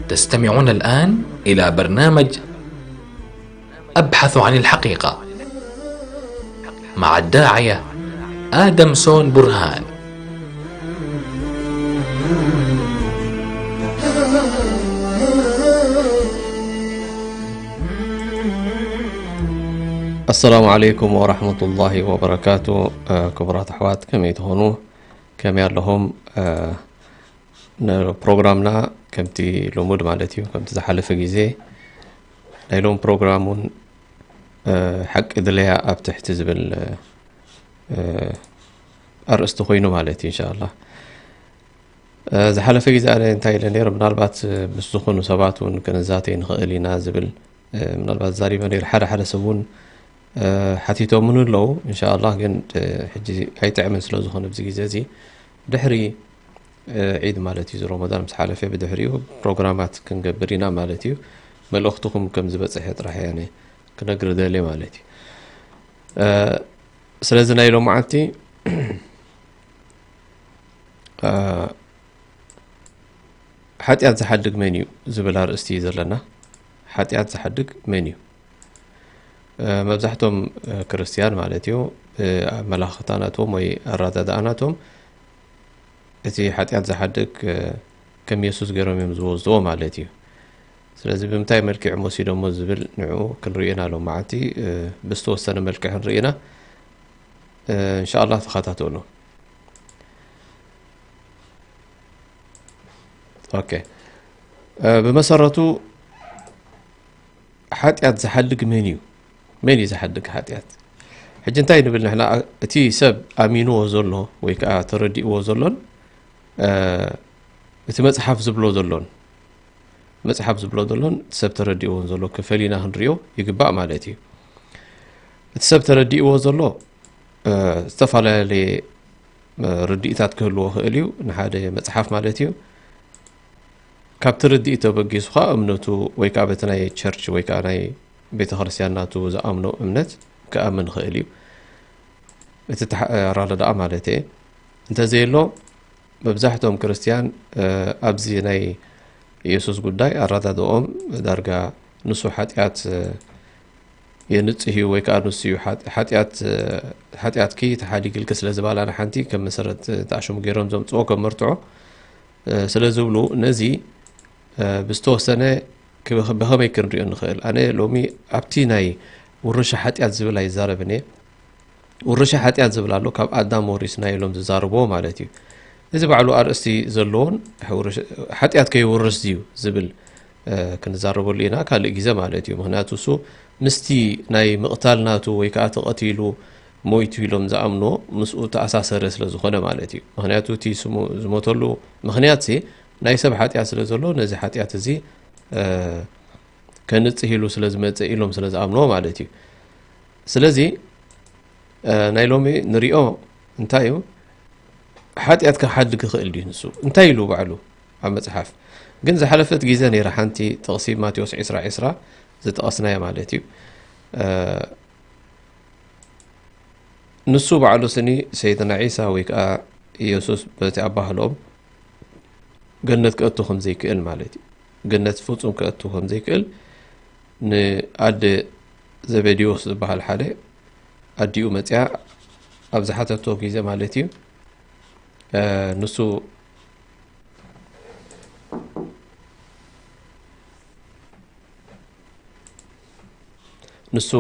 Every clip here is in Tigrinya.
تستمعون الآن إلى برنامج أبحث عن الحقيقة مع الداعية آدمسون برهان. السلام عليكم ورحمة الله وبركاته. ክቡራት ኣሕዋት፣ ከመይ ትኾኑ? ከመይ ኣለኹም? ንፕሮግራምና ከምቲ ልሙድ ማለት እዩ፣ ከምቲ ዝሓለፈ ግዜ ናይ ሎም ፕሮግራም እውን ሓቂ ድለያ ኣብ ትሕቲ ዝብል ኣርእስቲ ኮይኑ ማለት እዩ። እንሻላ ዝሓለፈ ግዜ ኣነ እንታይ ኢለ ነይረ፣ ምናልባት ምስ ዝኾኑ ሰባት እውን ክንዛተይ ንኽእል ኢና ዝብል ምናልባት ዛሪበ ነይረ። ሓደ ሓደ ሰብ እውን ሓቲቶምኒ ኣለዉ። እንሻላ ግን ሕጂ ኣይጥዕምን ስለ ዝኾነ ኣብዚ ግዜ እዚ ድሕሪ ዒድ ማለት እዩ፣ እዚ ሮመዳን ምስ ሓለፈ ብድሕሪኡ ፕሮግራማት ክንገብር ኢና ማለት እዩ። መልእኽትኹም ከም ዝበፅሐ ጥራሕ እየ ክነግር ደልየ ማለት እዩ። ስለዚ ናይ ሎመዓልቲ ሓጢኣት ዝሓድግ መን እዩ ዝብል ኣርእስቲ እዩ ዘለና። ሓጢኣት ዝሓድግ መን እዩ? መብዛሕቶም ክርስትያን ማለት እዩ፣ መላኽታናቶም ወይ ኣረዳድኣናቶም እቲ ሓጢኣት ዝሓድግ ከም የሱስ ገይሮም እዮም ዝወስድዎ ማለት እዩ። ስለዚ ብምንታይ መልክዕ ወሲዶሞ ዝብል ንዑ ክንርኢ ኢና ሎም መዓልቲ ብዝተወሰነ መልክዕ ክንርኢ ኢና። እንሻላ ተኸታተሉ። ኦኬ፣ ብመሰረቱ ሓጢኣት ዝሓድግ መን እዩ? መን እዩ ዝሓድግ ሓጢኣት? ሕጂ እንታይ ንብል ንሕና? እቲ ሰብ ኣሚንዎ ዘሎ ወይ ከዓ ተረዲእዎ ዘሎን እቲ መፅሓፍ ዝብሎ ዘሎን መፅሓፍ ዝብሎ ዘሎን እቲ ሰብ ተረዲእዎን ዘሎ ክፈሊና ክንሪኦ ይግባእ ማለት እዩ። እቲ ሰብ ተረዲእዎ ዘሎ ዝተፈላለየ ርድኢታት ክህልዎ ክእል እዩ። ንሓደ መፅሓፍ ማለት እዩ ካብቲ ርድኢት ተበጊሱ ከዓ እምነቱ ወይ ከዓ በቲ ናይ ቸርች ወይ ከዓ ናይ ቤተ ክርስቲያን ናቱ ዝኣምኖ እምነት ክኣምን ይኽእል እዩ። እቲ ኣረዳድኣ ማለት እየ። እንተዘየሎ መብዛሕትኦም ክርስትያን ኣብዚ ናይ የሱስ ጉዳይ ኣረዳድኦም ዳርጋ ንሱ ሓጢኣት የንጽህ እዩ ወይ ከዓ ንሱ እዩ ሓጢኣት ሓጢኣትኪ ተሓዲግልኪ ስለ ዝባል ኣነ ሓንቲ ከም መሰረት ተኣሽሙ ገይሮም ዘምፅኦ ከም መርትዖ ስለ ዝብሉ ነዚ ብዝተወሰነ ብኸመይ ክንሪኦ ንኽእል? ኣነ ሎሚ ኣብቲ ናይ ውርሻ ሓጢኣት ዝብል ኣይዛረብን እየ። ውርሻ ሓጢኣት ዝብል ኣሎ፣ ካብ ኣዳም ወሪስና ኢሎም ዝዛረብዎ ማለት እዩ። እዚ ባዕሉ ኣርእስቲ ዘለዎን ሓጢኣት ከይወርስ ድዩ ዝብል ክንዛረበሉ ኢና ካልእ ግዜ ማለት እዩ። ምክንያቱ እሱ ምስቲ ናይ ምቕታል ናቱ ወይ ከዓ ተቐቲሉ ሞይቱ ኢሎም ዝኣምንዎ ምስኡ ተኣሳሰረ ስለ ዝኾነ ማለት እዩ። ምክንያቱ እቲ ስሙ ዝሞተሉ ምክንያት ሲ ናይ ሰብ ሓጢኣት ስለ ዘሎ ነዚ ሓጢኣት እዚ ከንጽህ ኢሉ ስለ ዝመጸ ኢሎም ስለ ዝኣምንዎ ማለት እዩ። ስለዚ ናይ ሎሚ ንሪኦ እንታይ እዩ? ሓጢኣት ክሓድግ ይኽእል ድዩ ንሱ? እንታይ ኢሉ ባዕሉ ኣብ መጽሓፍ? ግን ዝሓለፈት ግዜ ነይራ ሓንቲ ጥቕሲ ማቴዎስ ዕስራ ዕስራ ዝጠቐስናያ ማለት እዩ። ንሱ ባዕሉ ስኒ ሰይድና ዒሳ ወይ ከዓ ኢየሱስ በቲ ኣባህሎም ገነት ክእቱ ከም ዘይክእል ማለት እዩ። ገነት ፍጹም ክእቱ ከም ዘይክእል ንኣደ ዘቤድዮስ ዝበሃል ሓደ ኣዲኡ መጽያ ኣብ ዝሓተቶ ግዜ ማለት እዩ። ንሱ ንሱ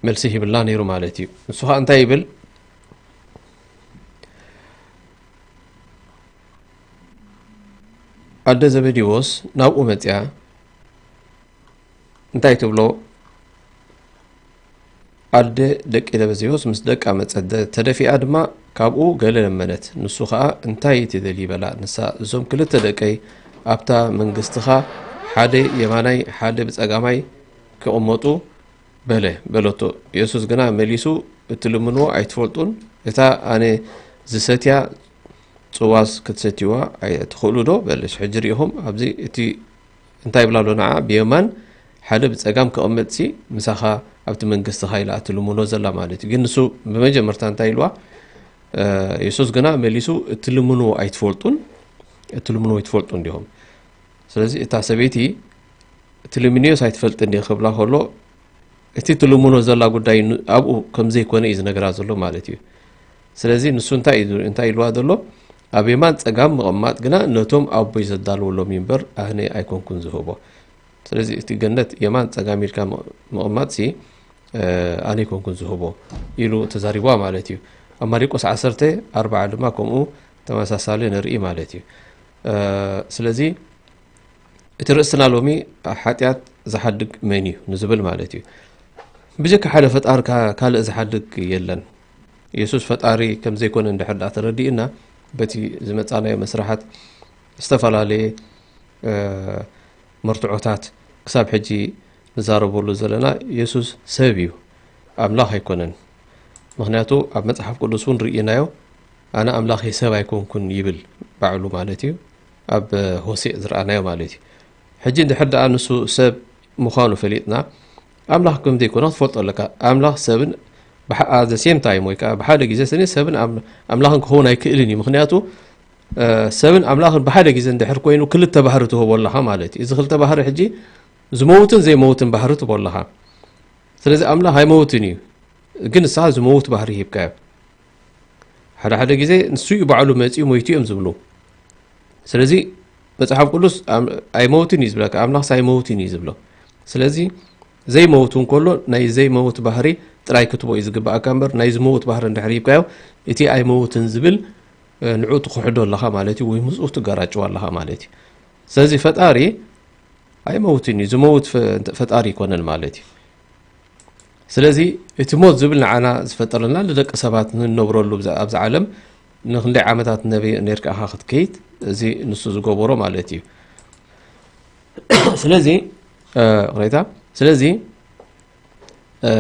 መልሲ ሂብላ ነይሩ ማለት እዩ። ንሱ ከዓ እንታይ ይብል? ኣደ ዘበዲዎስ ናብኡ መፅያ እንታይ ትብሎ? ኣደ ደቂ ዘበዲዎስ ምስ ደቃ መፀት፣ ተደፊኣ ድማ ካብኡ ገለ ለመነት። ንሱ ከዓ እንታይ ትደሊ በላ። ንሳ እዞም ክልተ ደቀይ ኣብታ መንግስትኻ ሓደ የማናይ ሓደ ብፀጋማይ ክቕመጡ በለ በለቶ። የሱስ ግና መሊሱ፣ እትልምንዎ ኣይትፈልጡን። እታ ኣነ ዝሰትያ ጽዋስ ክትሰትይዋ ኣይትኽእሉ ዶ? በለስ። ሕጂ ርኢኹም፣ ኣብዚ እቲ እንታይ ይብላ ኣሎ ንዓ? ብየማን ሓደ ብጸጋም ክቕመጥሲ ምሳኻ ኣብቲ መንግስትኻ ኢላ እትልምኖ ዘላ ማለት እዩ። ግን ንሱ ብመጀመርታ እንታይ ኢልዋ? የሱስ ግና መሊሱ፣ እትልምንዎ ኣይትፈልጡን፣ እትልምንዎ ኣይትፈልጡን ዲኹም? ስለዚ እታ ሰበይቲ ትልምንዮስ ኣይትፈልጥን ዲኺ ክብላ ከሎ፣ እቲ ትልምኖ ዘላ ጉዳይ ን-፣ ኣብኡ ከም ዘይኮነ እዩ ዝነግራ ዘሎ ማለት እዩ። ስለዚ ንሱ እንታይ እዩ፣ እንታይ ኢልዋ ዘሎ? ኣብ የማን ጸጋም ምቕማጥ ግና ነቶም ኣቦይ ዘዳልወሎም እዩ እምበር ኣነ ኣይኮንኩን ዝህቦ። ስለዚ እቲ ገነት የማን ጸጋም ኢልካ ምቕ-፣ ምቕማጥሲ፣ እ፣ ኣነ ኣይኮንኩን ዝህቦ ኢሉ ተዛሪብዋ ማለት እዩ። ኣብ ማርቆስ ዓሰርተ ኣርብዓ ድማ ከምኡ ተመሳሳሊ ንርኢ ማለት እዩ። እ፣ ስለዚ እቲ ርእስና ሎሚ ሓጢኣት ዝሓድግ መን እዩ ንዝብል ማለት እዩ። ብጀካ ሓደ ፈጣሪ ካ-፣ ካልእ ዝሓድግ የለን። የሱስ ፈጣሪ ከም ዘይኮነ እንድሕር ደኣ ተረዲእና፣ በቲ ዝመጻናዮ መስርሓት ዝተፈላለየ፣ እ፣ መርትዖታት ክሳብ ሕጂ ንዛረበሉ ዘለና፣ የሱስ ሰብ እዩ፣ ኣምላኽ ኣይኮነን። ምኽንያቱ ኣብ መጽሓፍ ቅዱስ እውን ርኢናዮ፣ ኣነ ኣምላኽ እየ፣ ሰብ ኣይኮንኩን ይብል ባዕሉ ማለት እዩ። ኣብ ሆሴዕ ዝረኣናዮ ማለት እዩ። ሕጂ እንድሕር ደኣ ንሱ ሰብ ምዃኑ ፈሊጥና፣ ኣምላኽ ከም ዘይኮነ ክትፈልጦ ኣለካ። ኣምላኽ ሰብን ብሓ-፣ at the same time ወይ ከዓ ብሓደ ግዜ ስኒ ሰብን ኣም-፣ ኣምላኽን ክኸውን ኣይክእልን እዩ። ምኽንያቱ፣ እ፣ ሰብን ኣምላኽን ብሓደ ግዜ እንድሕር ኮይኑ ክልተ ባህሪ ትህቦ ኣለኻ ማለት እዩ። እዚ ክልተ ባህሪ ሕጂ ዝመውትን ዘይመውትን ባህሪ ትህቦ ኣለኻ። ስለዚ ኣምላኽ ኣይመውትን እዩ፣ ግን ንስኻ ዝመውት ባህሪ ሂብካዮ። ሓደ ሓደ ግዜ ንሱ እዩ ባዕሉ መጺኡ ሞይቱ እዮም ዝብሉ። ስለዚ መጽሓፍ ቅዱስ ኣም-፣ ኣይመውትን እዩ ዝብለካ፣ ኣምላኽስ ኣይመውትን እዩ ዝብሎ። ስለዚ ዘይመውት እንከሎ ናይ ዘይመውት ባህሪ ጥራይ ክትቦ እዩ ዝግባኣካ እምበር፣ ናይ ዝመውት ባህሪ እንድሕር ሂብካዮ፣ እቲ ኣይመውትን ዝብል፣ እ፣ ንዑ ትኽሕዶ ኣለኻ ማለት እዩ፣ ወይ ምስኡ ትገራጭዋ ኣለኻ ማለት እዩ። ስለዚ ፈጣሪ ኣይመውትን እዩ፣ ዝመውት ፈ-፣ ፈጣሪ ኣይኮነን ማለት እዩ። ስለዚ እቲ ሞት ዝብል ንዓና ዝፈጠረልና፣ ንደቂ ሰባት ንነብረሉ ብዛ-፣ ኣብዚ ዓለም ንክንደይ ዓመታት ነበ-፣ ኔርካ ኢኻ ክትከይድ፣ እዚ ንሱ ዝገበሮ ማለት እዩ። ስለዚ፣ እ፣ ይቕሬታ፣ ስለዚ፣ እ፣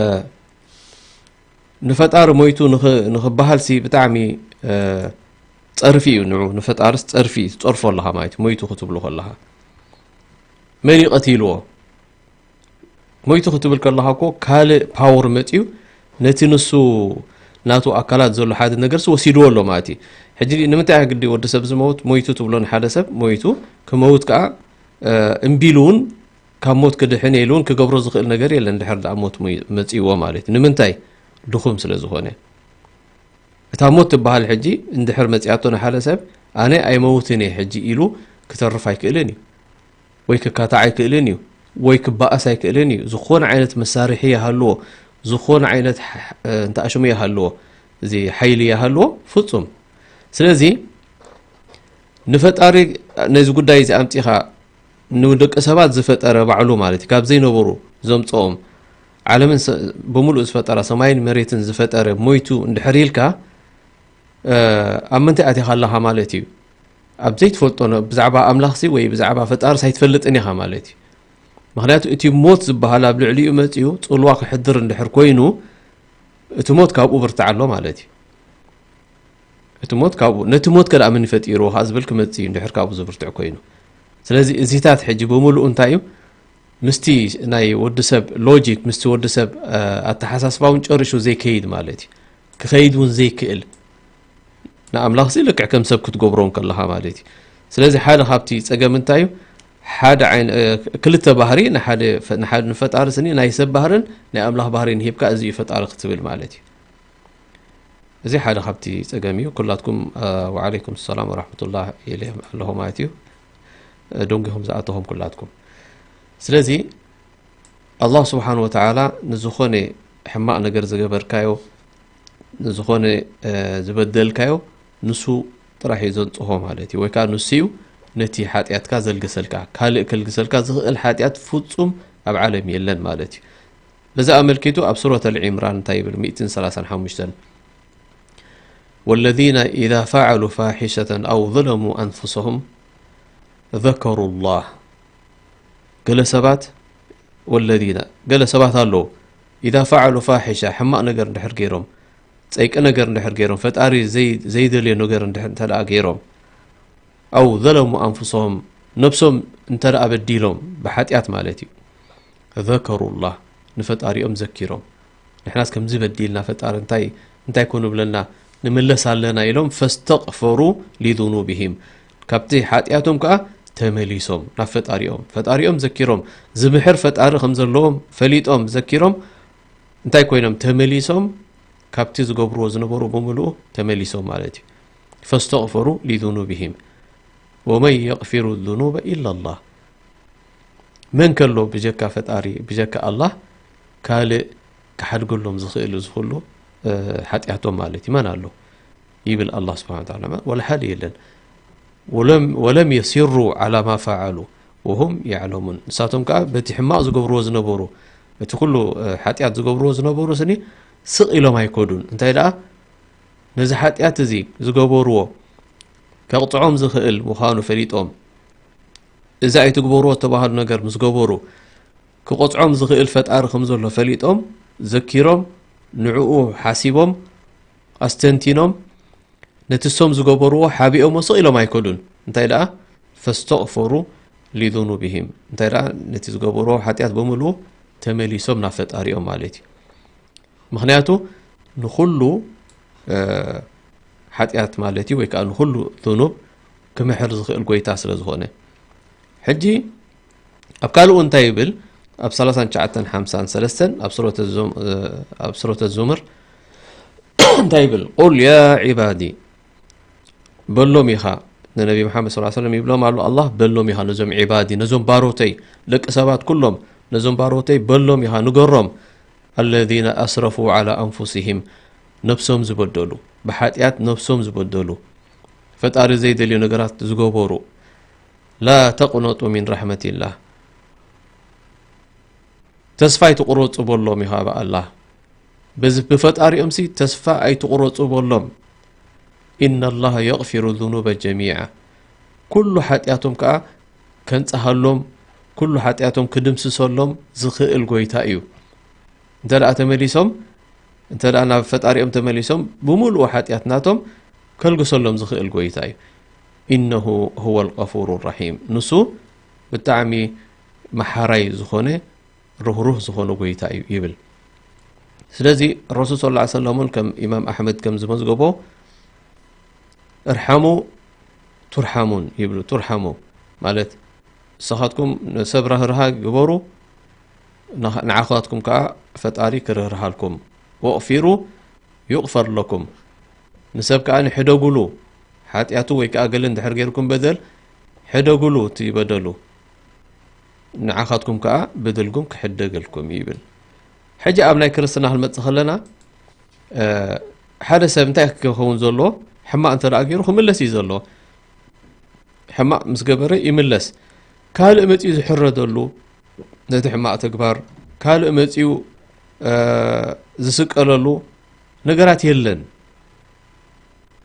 ንፈጣሪ ሞይቱ ንኽ-፣ ንኽበሃልሲ ብጣዕሚ፣ እ፣ ጸርፊ እዩ። ንዑ ንፈጣርስ ጸርፊ እዩ፣ ትጸርፎ ኣለኻ ማለት እዩ፣ ሞይቱ ክትብሎ ከለኻ። መን እዩ ቀቲልዎ? ሞይቱ ክትብል ከለኻ እኮ ካልእ ፓወር መጺኡ ነቲ ንሱ ናቱ ኣካላት ዘሎ ሓደ ነገርሲ ወሲድዎ ኣሎ ማለት እዩ። ሕጂ ንምንታይ ግዲ ወዲ ሰብ ዝመውት? ሞይቱ ትብሎ ንሓደ ሰብ ሞይቱ፣ ክመውት ከኣ፣ እ፣ እምቢ ኢሉ እውን ካብ ሞት ክድሕን ኢሉ እውን ክገብሮ ዝኽእል ነገር የለን፣ እንድሕር ደኣ ሞት ሞይ-፣ መጺእዎ ማለት እዩ። ንምንታይ? ድኹም ስለ ዝኾነ። እታ ሞት ትበሃል ሕጂ እንድሕር መጺኣቶ ንሓደ ሰብ፣ ኣነ ኣይመውትን እየ ሕጂ ኢሉ ክተርፍ ኣይክእልን እዩ። ወይ ክካታዕ ኣይክእልን እዩ። ወይ ክበኣስ ኣይክእልን እዩ። ዝኾነ ዓይነት መሳርሒ ይሃልዎ፣ ዝኾነ ዓይነት ሕ-፣ እ፣ እንተ ኣሽሙ ይሃልዎ፣ እዚ ሓይሊ ይሃልዎ፣ ፍጹም። ስለዚ ንፈጣሪ ነዚ ጉዳይ እዚ ኣምጺኻ ንደቂ ሰባት ዝፈጠረ ባዕሉ ማለት እዩ፣ ካብ ዘይነበሩ ዘምጽኦም፣ ዓለምን ሰ-፣ ብምሉእ ዝፈጠራ፣ ሰማይን መሬትን ዝፈጠረ ሞይቱ እንድሕር ኢልካ፣ እ፣ ኣብ ምንታይ ኣቲኻ ኣለኻ ማለት እዩ? ኣብ ዘይትፈልጦ ነ-፣ ብዛዕባ ኣምላኽሲ ወይ ብዛዕባ ፈጣርስ ኣይትፈልጥን ኢኻ ማለት እዩ። ምኽንያቱ እቲ ሞት ዝበሃል ኣብ ልዕሊኡ መጺኡ ጽልዋ ክሕድር እንድሕር ኮይኑ፣ እቲ ሞት ካብኡ ብርትዕ ኣሎ ማለት እዩ። እቲ ሞት ካብኡ፣ ነቲ ሞት ከ ደኣ መን ፈጢርዎ ከኣ ዝብል ክመጽእ እዩ፣ እንድሕር ካብኡ ዝብርትዕ ኮይኑ። ስለዚ እዚታት ሕጂ ብምሉኡ እንታይ እዩ? ምስቲ ናይ ወዲ ሰብ ሎጂክ፣ ምስቲ ወዲ ሰብ፣ እ፣ ኣተሓሳስባ እውን ጨሪሹ ዘይከይድ ማለት እዩ። ክኸይድ እውን ዘይክእል። ንኣምላኽሲ ልክዕ ከም ሰብ ክትገብሮ እንከለኻ ማለት እዩ። ስለዚ ሓደ ካብቲ ጸገም እንታይ እዩ? ሓደ ዓይን-፣ እ፣ ክልተ ባህሪ ንሓደ ፈ-፣ ንሓደ ንፈጣሪ ስኒ ናይ ሰብ ባህርን ናይ ኣምላኽ ባህርን ሂብካ እዚ እዩ ፈጣሪ ክትብል ማለት እዩ። እዚ ሓደ ካብቲ ጸገም እዩ። ኩላትኩም፣ እ፣ ወዓለይኩም ሰላም ወራሕመቱላህ ኢለ ኣለኹ ማለት እዩ። እ፣ ደንጊኹም ዝኣተኹም ኩላትኩም። ስለዚ ኣላህ ስብሓን ወተዓላ ንዝኾነ ሕማቕ ነገር ዝገበርካዮ፣ ንዝኾነ፣ እ፣ ዝበደልካዮ ንሱ ጥራሕ እዩ ዘንጽሆ ማለት እዩ። ወይ ከኣ ንሱ እዩ ነቲ ሓጢኣትካ ዘልግሰልካ። ካልእ ከልግሰልካ ዝኽእል ሓጢኣት ፍጹም ኣብ ዓለም የለን ማለት እዩ። በዚ ኣመልኪቱ ኣብ ሱረት ኣል ዒምራን እንታይ ይብል? ሚእትን ሰላሳን ሓሙሽተን፣ ወለዚነ ኢዛ ፈዓሉ ፋሒሸተን ኣው ዘለሙ ኣንፉሰሁም ዘከሩ ላህ። ገለ ሰባት ወለዚነ፣ ገለ ሰባት ኣለዉ፣ ኢዛ ፈዓሉ ፋሒሻ፣ ሕማቕ ነገር እንድሕር ገይሮም፣ ጸይቂ ነገር እንድሕር ገይሮም፣ ፈጣሪ ዘይ-፣ ዘይደልዮ ነገር እንድሕር እንተ ደኣ ገይሮም፣ ኣው ዘለሙ ኣንፉሶም፣ ነብሶም እንተ ደኣ በዲሎም፣ ብሓጢኣት ማለት እዩ፣ ዘከሩላህ፣ ንፈጣሪኦም ዘኪሮም፣ ንሕናስ ከምዚ በዲልና፣ ፈጣሪ እንታይ፣ እንታይ ኮን ብለና፣ ንምለስ ኣለና ኢሎም፣ ፈስተቕፈሩ ሊዙኑብሂም፣ ካብቲ ሓጢኣቶም ከኣ ተመሊሶም ናብ ፈጣሪኦም። ፈጣሪኦም ዘኪሮም፣ ዝምሕር ፈጣሪ ከም ዘለዎም ፈሊጦም ዘኪሮም፣ እንታይ ኮይኖም? ተመሊሶም፣ ካብቲ ዝገብርዎ ዝነበሩ ብምልኡ ተመሊሶም ማለት እዩ። ፈስተቕፈሩ ሊዙኑብሂም፣ ወመን የቕፊሩ ዙኑበ ኢላላህ፣ መን ከሎ ብጀካ ፈጣሪ፣ ብጀካ ኣላህ፣ ካልእ ክሓድገሎም ዝኽእል እዚ ኩሉ፣ እ፣ ሓጢኣቶም ማለት እዩ? መን ኣሎ? ይብል ኣላህ ስብሓነ ወተዓላ። ወላ ሓደ የለን። ወለም፣ ወለም የሲሩ ዓላ ማ ፈዓሉ ወሁም ያዕለሙን። ንሳቶም ከኣ በቲ ሕማቕ ዝገብርዎ ዝነበሩ፣ እቲ ኩሉ፣ እ፣ ሓጢኣት ዝገብርዎ ዝነበሩ ስኒ ስቕ ኢሎም ኣይከዱን። እንታይ ደኣ? ነዚ ሓጢኣት እዚ ዝገበርዎ ከቕጽዖም ዝኽእል ምዃኑ ፈሊጦም፣ እዚ ኣይትግበርዎ ዝተባህሉ ነገር ምስ ገበሩ፣ ክቐጽዖም ዝኽእል ፈጣሪ ከም ዘሎ ፈሊጦም፣ ዘኪሮም፣ ንዕኡ ሓሲቦም፣ ኣስተንቲኖም፣ ነቲ እሶም ዝገበርዎ ሓቢኦሞ ስቕ ኢሎም ኣይከዱን። እንታይ ደኣ? ፈስተቕፈሩ ሊዙኑብሂም። እንታይ ደኣ? ነቲ ዝገበርዎ ሓጢኣት ብምልኡ ተመሊሶም ናብ ፈጣሪኦም ማለት እዩ። ምኽንያቱ ንኹሉ፣ እ፣ ሓጢኣት ማለት እዩ፣ ወይ ከኣ ንኹሉ ዙኑብ ክምሕር ዝኽእል ጎይታ ስለ ዝኾነ። ሕጂ ኣብ ካልኡ እንታይ ይብል? ኣብ ሰላሳን ትሽዓተን ሓምሳን ሰለስተን ኣብ ሱረተ ዙም-፣ እ፣ ኣብ ሱረተ ዙምር እንታይ ይብል? ቁል ያ ዒባዲ፣ በሎም ኢኻ፣ ንነቢ መሓመድ ሰለላሁ ዐለይሂ ወሰለም ይብሎም ኣሎ ኣላህ፣ በሎም ኢኻ ነዞም ዒባዲ፣ ነዞም ባሮተይ፣ ደቂ ሰባት ኩሎም፣ ነዞም ባሮተይ በሎም ኢኻ፣ ንገሮም፣ ኣለዚነ ኣስረፉ ዐላ ኣንፉሲሂም፣ ነብሶም ዝበደሉ፣ ብሓጢኣት ነብሶም ዝበደሉ፣ ፈጣሪ ዘይደልዮ ነገራት ዝገበሩ፣ ላ ተቅነጡ ሚን ረሕመቲላህ፣ ተስፋ ኣይትቁረጹ በሎም ኢኻ ብኣላህ። በዚ ብፈጣሪኦምሲ ተስፋ ኣይትቁረጹ በሎም። ኢነላህ የግፊሩ ዙኑበ ጀሚዓ። ኩሉ ሓጢኣቶም ከኣ ከንጽሃሎም፣ ኩሉ ሓጢኣቶም ክድምስሰሎም ዝኽእል ጎይታ እዩ። እንተ ደኣ ተመሊሶም፣ እንተ ደኣ ናብ ፈጣሪኦም ተመሊሶም፣ ብምሉኡ ሓጢኣት ናቶም ከልግሰሎም ዝኽእል ጎይታ እዩ። ኢነሁ ሁወል ገፉሩ ረሒም። ንሱ ብጣዕሚ መሓራይ ዝኾነ፣ ርህሩህ ዝኾነ ጎይታ እዩ ይብል። ስለዚ ረሱል ሰለላሁ ዐለይሂ ወሰለም እውን ከም ኢማም ኣሕመድ ከም ዝመዝገቦ፣ እርሓሙ ቱርሓሙን ይብሉ። ቱርሓሙ ማለት ንስኻትኩም ንሰብ ራህርሃ ግበሩ፣ ንኻ-፣ ንዓኻትኩም ከኣ ፈጣሪ ክርህርሃልኩም። ወቕፊሩ ዩቕፈር ለኩም። ንሰብ ከኣ ንሕደጉሉ፣ ሓጢኣቱ ወይ ከኣ ገለ እንድሕር ገይርኩም በደል፣ ሕደጉሉ እቲ በደሉ። ንዓኻትኩም ከኣ በደልኩም ክሕደገልኩም እዩ ይብል። ሕጂ ኣብ ናይ ክርስትና ክንመጽእ ከለና፣ እ፣ ሓደ ሰብ እንታይ ክኸውን ዘሎ? ሕማቕ እንተ ደኣ ገይሩ ክምለስ እዩ ዘሎ። ሕማቕ ምስ ገበረ ይምለስ። ካልእ መጺኡ ዝሕረደሉ ነቲ ሕማቕ ተግባር፣ ካልእ መጺኡ፣ እ፣ ዝስቀለሉ ነገራት የለን።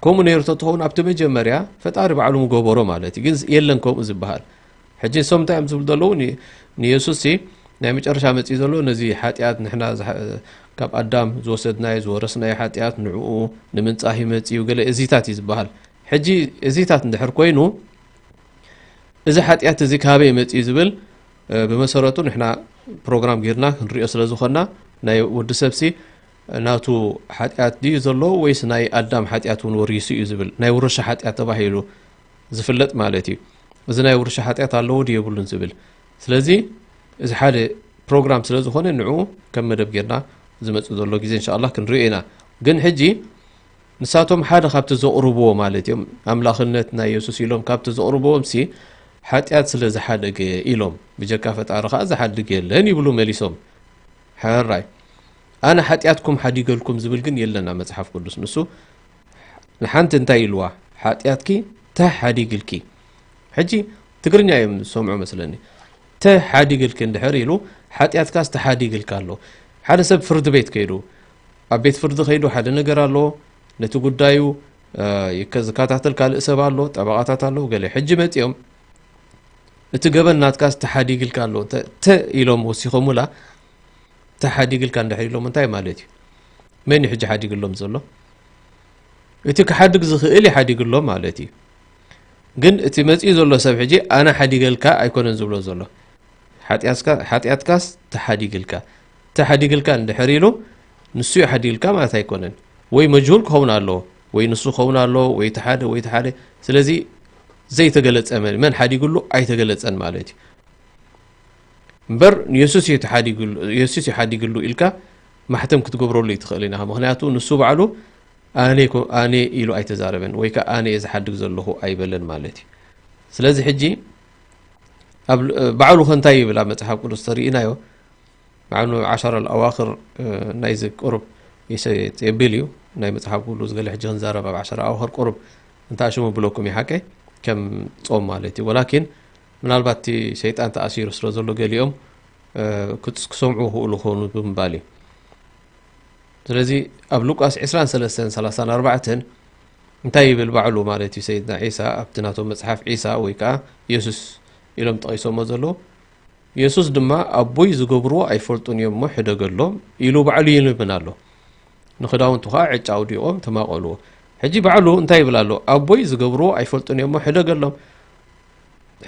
ከምኡ ነይሩ ተትኸውን ኣብቲ መጀመርያ ፈጣሪ ባዕሉ ምገበሮ ማለት እዩ። ግን የለን ከምኡ ዝበሃል። ሕጂ ንሶም እንታይ እዮም ዝብሉ ዘለዉ? ን-፣ ንየሱስ ሲ ናይ መጨረሻ መጺኡ ዘሎ ነዚ ሓጢኣት ንሕና ዝሓ-፣ ካብ ኣዳም ዝወሰድናዮ ዝወረስናዮ ሓጢኣት ንዕኡ ንምንጻህ እዩ መጺኡ ገለ እዚታት እዩ ዝበሃል። ሕጂ እዚታት እንድሕር ኮይኑ እዚ ሓጢኣት እዚ ካበይ መጺኡ ዝብል፣ እ፣ ብመሰረቱ ንሕና ፕሮግራም ጌርና ክንሪኦ ስለ ዝኾንና ናይ ወዲ ሰብሲ ናቱ ሓጢኣት ድዩ ዘሎ ወይስ ናይ ኣዳም ሓጢኣት እውን ወሪሱ እዩ ዝብል ናይ ውርሻ ሓጢኣት ተባሂሉ ዝፍለጥ ማለት እዩ። እዚ ናይ ውርሻ ሓጢኣት ኣለዎ ድዩ የብሉን ዝብል። ስለዚ እዚ ሓደ ፕሮግራም ስለ ዝኾነ ንዑ ከም መደብ ጌርና ዝመጽእ ዘሎ ግዜ እንሻኣላህ ክንሪኦ ኢና። ግን ሕጂ ንሳቶም ሓደ ካብቲ ዘቕርብዎ ማለት እዮም፣ ኣምላኽነት ናይ የሱስ ኢሎም ካብቲ ዘቕርብዎም ሲ ሓጢኣት ስለ ዝሓደገ ኢሎም፣ ብጀካ ፈጣሪ ኸኣ ዝሓድግ የለን ይብሉ መሊሶም። ሕራይ፣ ኣነ ሓጢኣትኩም ሓዲገልኩም ዝብል ግን የለን ኣብ መጽሓፍ ቅዱስ። ንሱ ንሓንቲ እንታይ ኢልዋ? ሓጢኣትኪ ተሓዲግልኪ። ሕጂ ትግርኛ እዮም ዝሰምዑ መስለኒ። ተሓዲግልኪ እንድሕር ኢሉ፣ ሓጢኣትካስ ተሓዲግልካ ኣሎ። ሓደ ሰብ ፍርዲ ቤት ከይዱ፣ ኣብ ቤት ፍርዲ ከይዱ ሓደ ነገር ኣሎ፣ ነቲ ጉዳዩ፣ እ፣ ይከ-፣ ዝከታተል ካልእ ሰብ ኣሎ፣ ጠበቓታት ኣለዉ፣ ገለ። ሕጂ መጺኦም፣ እቲ ገበን ናትካስ ተሓዲግልካ ኣሎ። ተ ኢሎም ወሲኾምላ፣ ተሓዲግልካ እንድሕር ኢሎም እንታይ ማለት እዩ? መን እዩ ሕጂ ሓዲግሎም ዘሎ? እቲ ክሓድግ ዝኽእል ይሓዲግሎም ማለት እዩ። ግን እቲ መጺኡ ዘሎ ሰብ ሕጂ ኣነ ሓዲገልካ ኣይኮነን ዝብሎ ዘሎ። ሓጢኣትካስ ተሓዲግልካ። ተሓዲግልካ እንድሕር ኢሉ ንሱ ይሓዲግልካ ማለት ኣይኮነን። ወይ መጅሁል ክኸውን ኣለዎ፣ ወይ ንሱ ክኸውን ኣለዎ፣ ወይ ተሓደ ወይ ተሓደ። ስለዚ ዘይተገለጸ መን መን ሓዲግሉ ኣይተገለጸን ማለት እዩ። እምበር ንየሱስ እዩ ተሓዲግሉ፣ የሱስ እዩ ሓዲግሉ ኢልካ ማሕተም ክትገብረሉ ይትኽእል ኢና። ምኽንያቱ ንሱ ባዕሉ ኣነ ኮ- ኣነ ኢሉ ኣይተዛረበን ወይ ከዓ ኣነ እየ ዝሓድግ ዘለኹ ኣይበለን ማለት እዩ። ስለዚ ሕጂ ኣብ ባዕሉ ከ እንታይ ይብል ኣብ መጽሓፍ ቅዱስ ተርእናዮ? ባዕሉ ዓሸራ ኣዋኽር ናይዚ ቁሩብ የብል እዩ። ናይ መጽሓፍ ቅዱስ ገለ ሕጂ ክንዛረብ ኣብ ዓሸራ ኣዋኽር ቁሩብ እንታ ሽሙ ብለኩም ይሓቀ ከም ጾም ማለት እዩ። ወላኪን ምናልባት እቲ ሸይጣን ተኣሲሩ ስለ ዘሎ ገሊኦም ክሰምዑ ክእሉ ክኾኑ ብምባል እዩ። ስለዚ ኣብ ሉቃስ ዕስራን ሰለስተን ሰላሳን ኣርባዕተን እንታይ ይብል ባዕሉ ማለት እዩ? ሰይድና ዒሳ ኣብቲ ናቶም መጽሓፍ ዒሳ ወይ ከዓ የሱስ ኢሎም ጠቒሶሞ ዘለዉ፣ የሱስ ድማ ኣቦይ ዝገብርዎ ኣይፈልጡን እዮም እሞ ሕደገሎም ኢሉ ባዕሉ ይልምን ኣሎ። ንኽዳውንቱ ከዓ ዕጫ ኣውዲቖም ተማቐልዎ። ሕጂ ባዕሉ እንታይ ይብል ኣሎ? ኣቦይ ዝገብርዎ ኣይፈልጡን እዮም እሞ ሕደገሎም።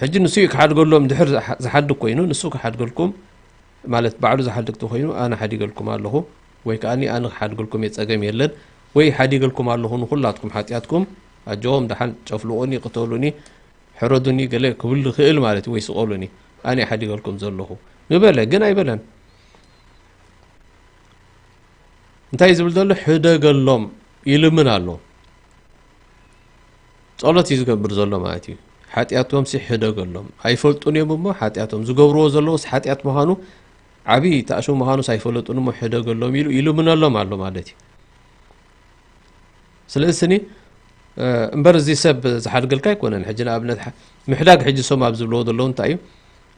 ሕጂ ንሱ እዩ ክሓድገሎም። ድሕር ዝሓድግ ኮይኑ ንሱ ክሓድገልኩም ማለት ባዕሉ ዝሓድግ ተኮይኑ ኣነ ሓዲገልኩም ኣለኹ ወይ ከዓ ኣነ ክሓድገልኩም እየ ጸገም የለን ወይ ሓዲገልኩም ኣለኹ ንኩላትኩም ሓጢኣትኩም ኣጆኹም ደሓን ጨፍልቑኒ ቅተሉኒ ሕረዱኒ ገለ ክብል ይኽእል ማለት እዩ ወይ ስቐሉኒ ኣነ ሓዲገልኩም ዘለኹ ምበለ ግን ኣይበለን። እንታይ ዝብል ዘሎ ሕደገሎም ይልምን ኣሎ። ጸሎት እዩ ዝገብር ዘሎ ማለት እዩ። ሓጢኣቶም ሲ ሕደገሎም ኣይፈልጡን እዮም እሞ ሓጢኣቶም ዝገብርዎ ዘለውስ ሓጢኣት ምዃኑ ዓብዪ ተኣሽሙ ምዃኑስ ኣይፈለጡን እሞ ሕደገሎም ኢሉ ይልምነሎም ኣሎ ማለት እዩ። ስለዚ ስኒ እምበር እዚ ሰብ ዝሓድገልካ ኣይኮነን። ሕጂ ንኣብነት ምሕዳግ ሕጂ ሶም ኣብ ዝብለዎ ዘለዉ እንታይ እዩ?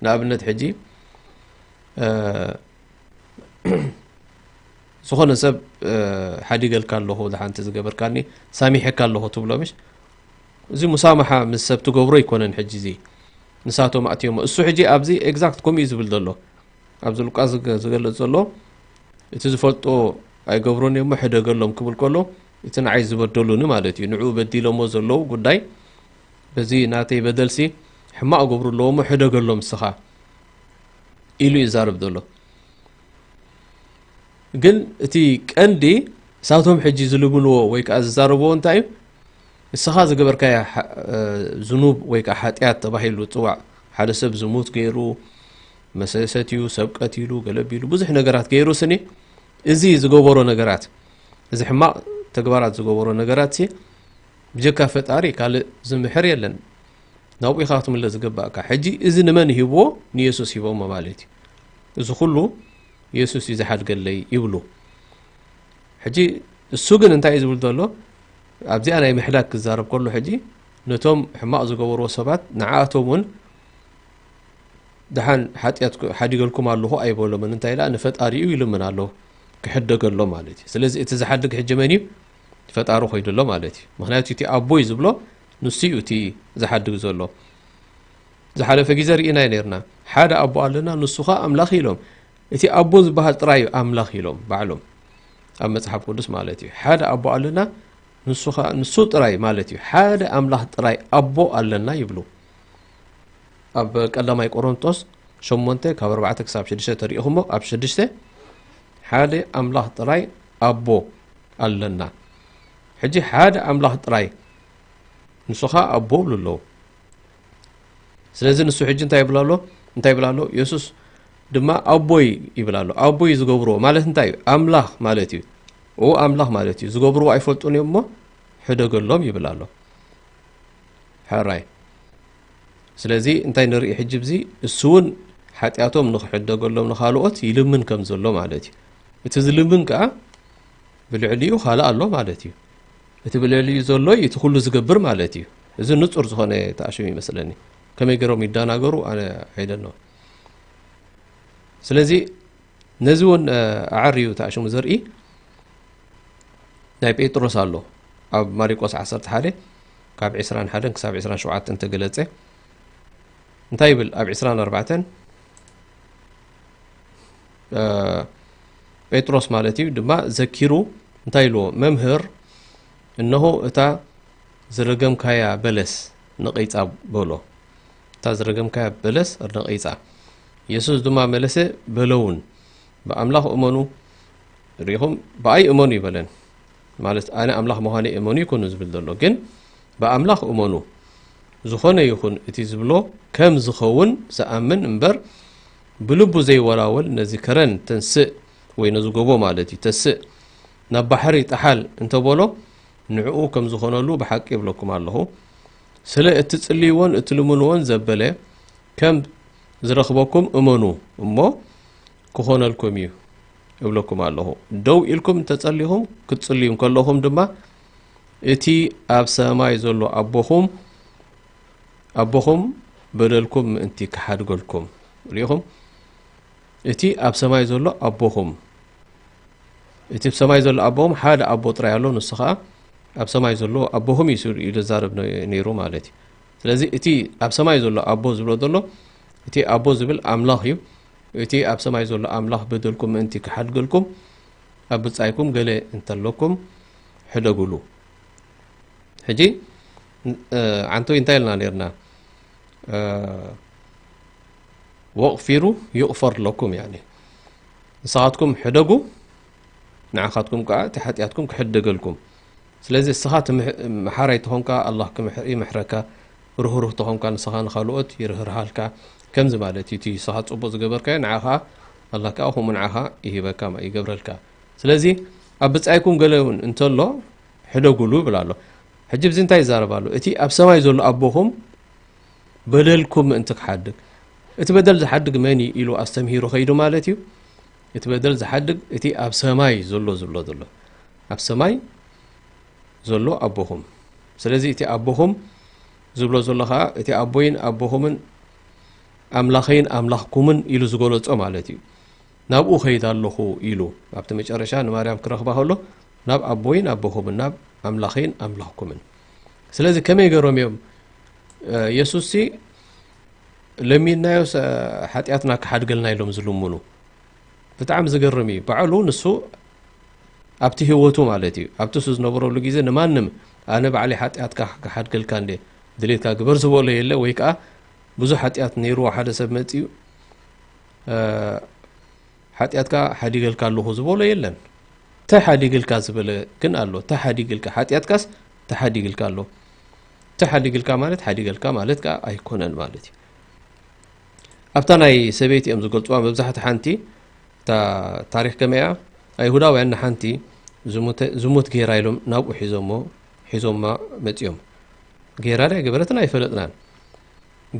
ንኣብነት ሕጂ ዝኾነ ሰብ ሓዲገልካ ኣለኹ ዝሓንቲ ዝገበርካኒ ሳሚሐካ ኣለኹ ትብሎ ምሽ? እዚ ሙሳማሓ ምስ ሰብ ትገብሮ ኣይኮነን። ሕጂ እዚ ንሳቶም ኣእትዮሞ እሱ ሕጂ ኣብዚ ኤግዛክት ከምኡ እዩ ዝብል ዘሎ ኣብዚ ሉቃስ ዝገልጽ ዘሎ እቲ ዝፈልጦ ኣይገብሮን እሞ ሕደገሎም ክብል ከሎ እቲ ንዓይ ዝበደሉኒ ማለት እዩ። ንዕኡ በዲሎሞ ዘለዉ ጉዳይ በዚ ናተይ በደልሲ ሕማቕ ገብሩ ኣለዎ እሞ ሕደገሎም እስኻ ኢሉ ይዛረብ ዘሎ። ግን እቲ ቀንዲ እሳቶም ሕጂ ዝልምንዎ ወይ ከዓ ዝዛረብዎ እንታይ እዩ? ንስኻ ዝገበርካዮ ዝኑብ ወይ ከዓ ሓጢኣት ተባሂሉ ዝፅዋዕ ሓደ ሰብ ዝሙት ገይሩ መሰሰት እዩ ሰብ ቀቲሉ ገለቢሉ ብዙሕ ነገራት ገይሩ ስኒ እዚ ዝገበሮ ነገራት እዚ ሕማቕ ተግባራት ዝገበሮ ነገራት ሲ ብጀካ ፈጣሪ ካልእ ዝምሕር የለን። ናብኡ ኢኻ ክትምለስ ዝግባእካ። ሕጂ እዚ ንመን ሂብዎ? ንየሱስ ሂቦሞ ማለት እዩ። እዚ ኩሉ የሱስ እዩ ዝሓድገለይ ይብሉ። ሕጂ እሱ ግን እንታይ እዩ ዝብል ዘሎ? ኣብዚኣ ናይ ምሕዳግ ክዛረብ ከሎ ሕጂ ነቶም ሕማቕ ዝገበርዎ ሰባት ንዓኣቶም እውን ደሓን ሓጢኣት ሓዲገልኩም ኣለኹ ኣይበሎምን። እንታይ ደኣ ንፈጣሪኡ ይልምን ኣሎ ክሕደገሎ ማለት እዩ። ስለዚ እቲ ዝሓድግ ሕጂ መን እዩ? ፈጣሪ ኮይዱ ኣሎ ማለት እዩ። ምክንያቱ እቲ ኣቦይ ዝብሎ ንሱ እዩ እቲ ዝሓድግ ዘሎ። ዝሓለፈ ግዜ ርኢና ነርና። ሓደ ኣቦ ኣለና ንሱ ኸዓ ኣምላኽ ኢሎም። እቲ ኣቦ ዝበሃል ጥራይ እዩ ኣምላኽ ኢሎም ባዕሎም ኣብ መጽሓፍ ቅዱስ ማለት እዩ። ሓደ ኣቦ ኣለና ንሱ ኸዓ ንሱ ጥራይ ማለት እዩ። ሓደ ኣምላኽ ጥራይ ኣቦ ኣለና ይብሉ። ኣብ ቀዳማይ ቆሮንጦስ ሸሞንተ ካብ ኣርባዕተ ክሳብ ሽዱሽተ ተሪእኹሞ ኣብ ሽዱሽተ ሓደ ኣምላኽ ጥራይ ኣቦ ኣለና። ሕጂ ሓደ ኣምላኽ ጥራይ ንሱ ኸዓ ኣቦ ብሉ ኣለዉ። ስለዚ ንሱ ሕጂ እንታይ ይብል ኣሎ? እንታይ ይብል ኣሎ? የሱስ ድማ ኣቦይ ይብል ኣሎ። ኣቦይ ዝገብርዎ ማለት እንታይ እዩ? ኣምላኽ ማለት እዩ። ኡ ኣምላኽ ማለት እዩ። ዝገብርዎ ኣይፈልጡን እዮም እሞ ሕደገሎም ይብል ኣሎ። ሕራይ ስለዚ እንታይ ንርኢ ሕጂ ብዚ እሱ እውን ሓጢኣቶም ንክሕደገሎም ንካልኦት ይልምን ከም ዘሎ ማለት እዩ። እቲ ዝልምን ከዓ ብልዕሊኡ ካልእ ኣሎ ማለት እዩ። እቲ ብልዕሊኡ ዘሎ እዩ እቲ ኩሉ ዝገብር ማለት እዩ። እዚ ንጹር ዝኾነ ተኣሽም ይመስለኒ። ከመይ ገይሮም ይደናገሩ ኣነ ኣይደኖ። ስለዚ ነዚ እውን ኣዓርዩ ተኣሽሙ ዘርኢ ናይ ጴጥሮስ ኣሎ ኣብ ማሪቆስ ዓሰርተ ሓደ ካብ ዕስራን ሓደን ክሳብ ዕስራን ሸውዓተን ተገለጸ። እንታይ ይብል ኣብ ዕስራን ኣርባዕተን? ጴጥሮስ ማለት እዩ ድማ ዘኪሩ እንታይ ኢልዎ? መምህር፣ እነሆ እታ ዝረገምካያ በለስ ነቒጻ በሎ። እታ ዝረገምካያ በለስ ነቒጻ። ኢየሱስ ድማ መለሰ፣ በለውን፣ ብኣምላኽ እመኑ፣ ርኢኹም ብኣይ እመኑ ይበለን። ማለት ኣነ ኣምላኽ ምዃነይ እመኑ ይኮኑ ዝብል ዘሎ፣ ግን ብኣምላኽ እመኑ። ዝኾነ ይኹን እቲ ዝብሎ ከም ዝኸውን ዝኣምን እምበር፣ ብልቡ ዘይወላወል፣ ነዚ ከረን ተንስእ ወይ ነዚ ጎቦ ማለት እዩ ተስእ፣ ናብ ባሕሪ ጠሓል እንተበሎ፣ ንዕኡ ከም ዝኾነሉ ብሓቂ እብለኩም ኣለኹ። ስለ እትጽልይዎን እትልምንዎን ዘበለ ከም ዝረኽበኩም እመኑ እሞ ክኾነልኩም እዩ እብለኩም ኣለኹ። ደው ኢልኩም እንተጸሊኹም ክትጽልዩ እንከለኹም ድማ እቲ ኣብ ሰማይ ዘሎ ኣቦኹም ኣቦኹም በደልኩም ምእንቲ ክሓድገልኩም። ርኢኹም? እቲ ኣብ ሰማይ ዘሎ ኣቦኹም እቲ ኣብ ሰማይ ዘሎ ኣቦኹም ሓደ ኣቦ ጥራይ ኣሎ፣ ንሱ ኸኣ ኣብ ሰማይ ዘሎ ኣቦኹም እዩ ኢሉ ዘዛረብ ነይሩ ማለት እዩ። ስለዚ እቲ ኣብ ሰማይ ዘሎ ኣቦ ዝብሎ ዘሎ እቲ ኣቦ ዝብል ኣምላኽ እዩ። እቲ ኣብ ሰማይ ዘሎ ኣምላኽ በደልኩም ምእንቲ ክሓድገልኩም ኣብ ብጻይኩም ገለ እንተለኩም ሕደጉሉ። ሕጂ ዓንቶይ እንታይ ኢልና ነርና? ወቕፊሩ ይቕፈር ለኩም፣ ያኒ ንስኻትኩም ሕደጉ፣ ንዓኻትኩም ከዓ እቲ ሓጢኣትኩም ክሕደገልኩም። ስለዚ ንስኻ እቲ ምሕ- መሓራይ ተኾንካ ኣላህ ክምሕ- ይምሕረካ፣ ርህሩህ ተኾንካ ንስኻ ንኻልኦት ይርህርሃልካ። ከምዚ ማለት እዩ፣ እቲ ንስኻ ፅቡቕ ዝገበርካዮ ንዓ ከዓ ኣላህ ከዓ ከምኡ ንዓኻ ይህበካ ማ- ይገብረልካ። ስለዚ ኣብ ብፃይኩም ገለ እውን እንተሎ ሕደጉሉ ይብል ኣሎ። ሕጂ ብዚ እንታይ ይዛረብ ኣሎ? እቲ ኣብ ሰማይ ዘሎ ኣቦኹም በደልኩም ምእንቲ ክሓድግ። እቲ በደል ዝሓድግ መን እዩ ኢሉ ኣስተምሂሩ ከይዱ ማለት እዩ። እቲ በደል ዝሓድግ እቲ ኣብ ሰማይ ዘሎ ዝብሎ ዘሎ ኣብ ሰማይ ዘሎ ኣቦኹም። ስለዚ እቲ ኣቦኹም ዝብሎ ዘሎ ከዓ እቲ ኣቦይን ኣቦኹምን ኣምላኸይን ኣምላኽኩምን ኢሉ ዝገለጾ ማለት እዩ። ናብኡ ከይድ ኣለኹ ኢሉ ኣብቲ መጨረሻ ንማርያም ክረኽባ ከሎ ናብ ኣቦይን ኣቦኹምን ናብ ኣምላኸይን ኣምላኽኩምን። ስለዚ ከመይ ገይሮም እዮም የሱስ ሲ ለሚንናዮ ሓጢኣትና ክሓድገልና ኢሎም ዝልምኑ? ብጣዕሚ ዝገርም እዩ። ባዕሉ ንሱ ኣብቲ ህይወቱ ማለት እዩ ኣብቲ እሱ ዝነበረሉ ግዜ ንማንም ኣነ ባዕለይ ሓጢኣትካ ክሓድገልካ እንደ ድሌትካ ግበር ዝበሎ የለ ወይ ከዓ ብዙሕ ሓጢኣት ነይርዎ ሓደ ሰብ መፅዩ ሓጢኣትካ ሓዲገልካ ኣለኹ ዝበሎ የለን። ተሓዲግልካ ዝበለ ግን ኣሎ። ተሓዲግልካ ሓጢኣትካስ ተሓዲግልካ ኣሎ። ተሓዲግልካ ማለት ሓዲገልካ ማለት ከዓ ኣይኮነን ማለት እዩ። ኣብታ ናይ ሰበይቲ እዮም ዝገልፅዋ መብዛሕቲ ሓንቲ እታ ታሪክ ከመያ ኣይሁዳውያን ንሓንቲ ዝሙት ገይራ ኢሎም ናብኡ ሒዞሞ ሒዞማ መፅኦም። ገይራ ዳ ገበረትን ኣይፈለጥናን።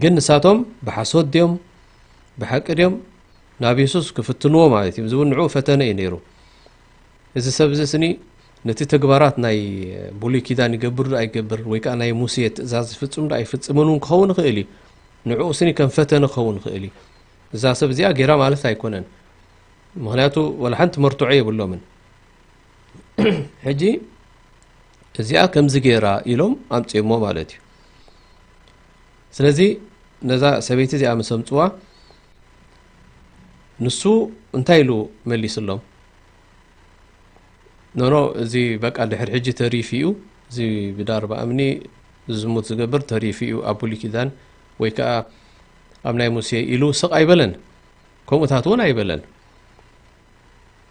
ግን ንሳቶም ብሓሶት ድዮም ብሓቂ ድዮም ናብ የሱስ ክፍትንዎ ማለት እዩ ዝብል ንዕኡ ፈተነ እዩ ነይሩ። እዚ ሰብ እዚ ስኒ ነቲ ተግባራት ናይ ብሉይ ኪዳን ይገብር ዶ ኣይገብር ወይ ከዓ ናይ ሙሴ ትእዛዝ ይፍጽም ዶ ኣይፍጽምን እውን ክኸውን ይኽእል እዩ። ንዕኡ ስኒ ከም ፈተነ ክኸውን ይኽእል እዩ። እዛ ሰብ እዚኣ ገይራ ማለት ኣይኮነን። ምክንያቱ ወላ ሓንቲ መርትዖ የብሎምን። ሕጂ እዚኣ ከምዚ ገይራ ኢሎም ኣምፅኦሞ ማለት እዩ። ስለዚ ነዛ ሰበይቲ እዚኣ ምስ ኣምፅዋ ንሱ እንታይ ኢሉ መሊስሎም? ኖኖ እዚ በቃ ድሕር ሕጂ ተሪፉ እዩ። እዚ ብዳርባ እምኒ ዝሙት ዝገብር ተሪፉ እዩ ኣብ ብሉይ ኪዳን ወይ ከዓ ኣብ ናይ ሙሴ ኢሉ ስቕ ኣይበለን። ከምኡታት እውን ኣይበለን።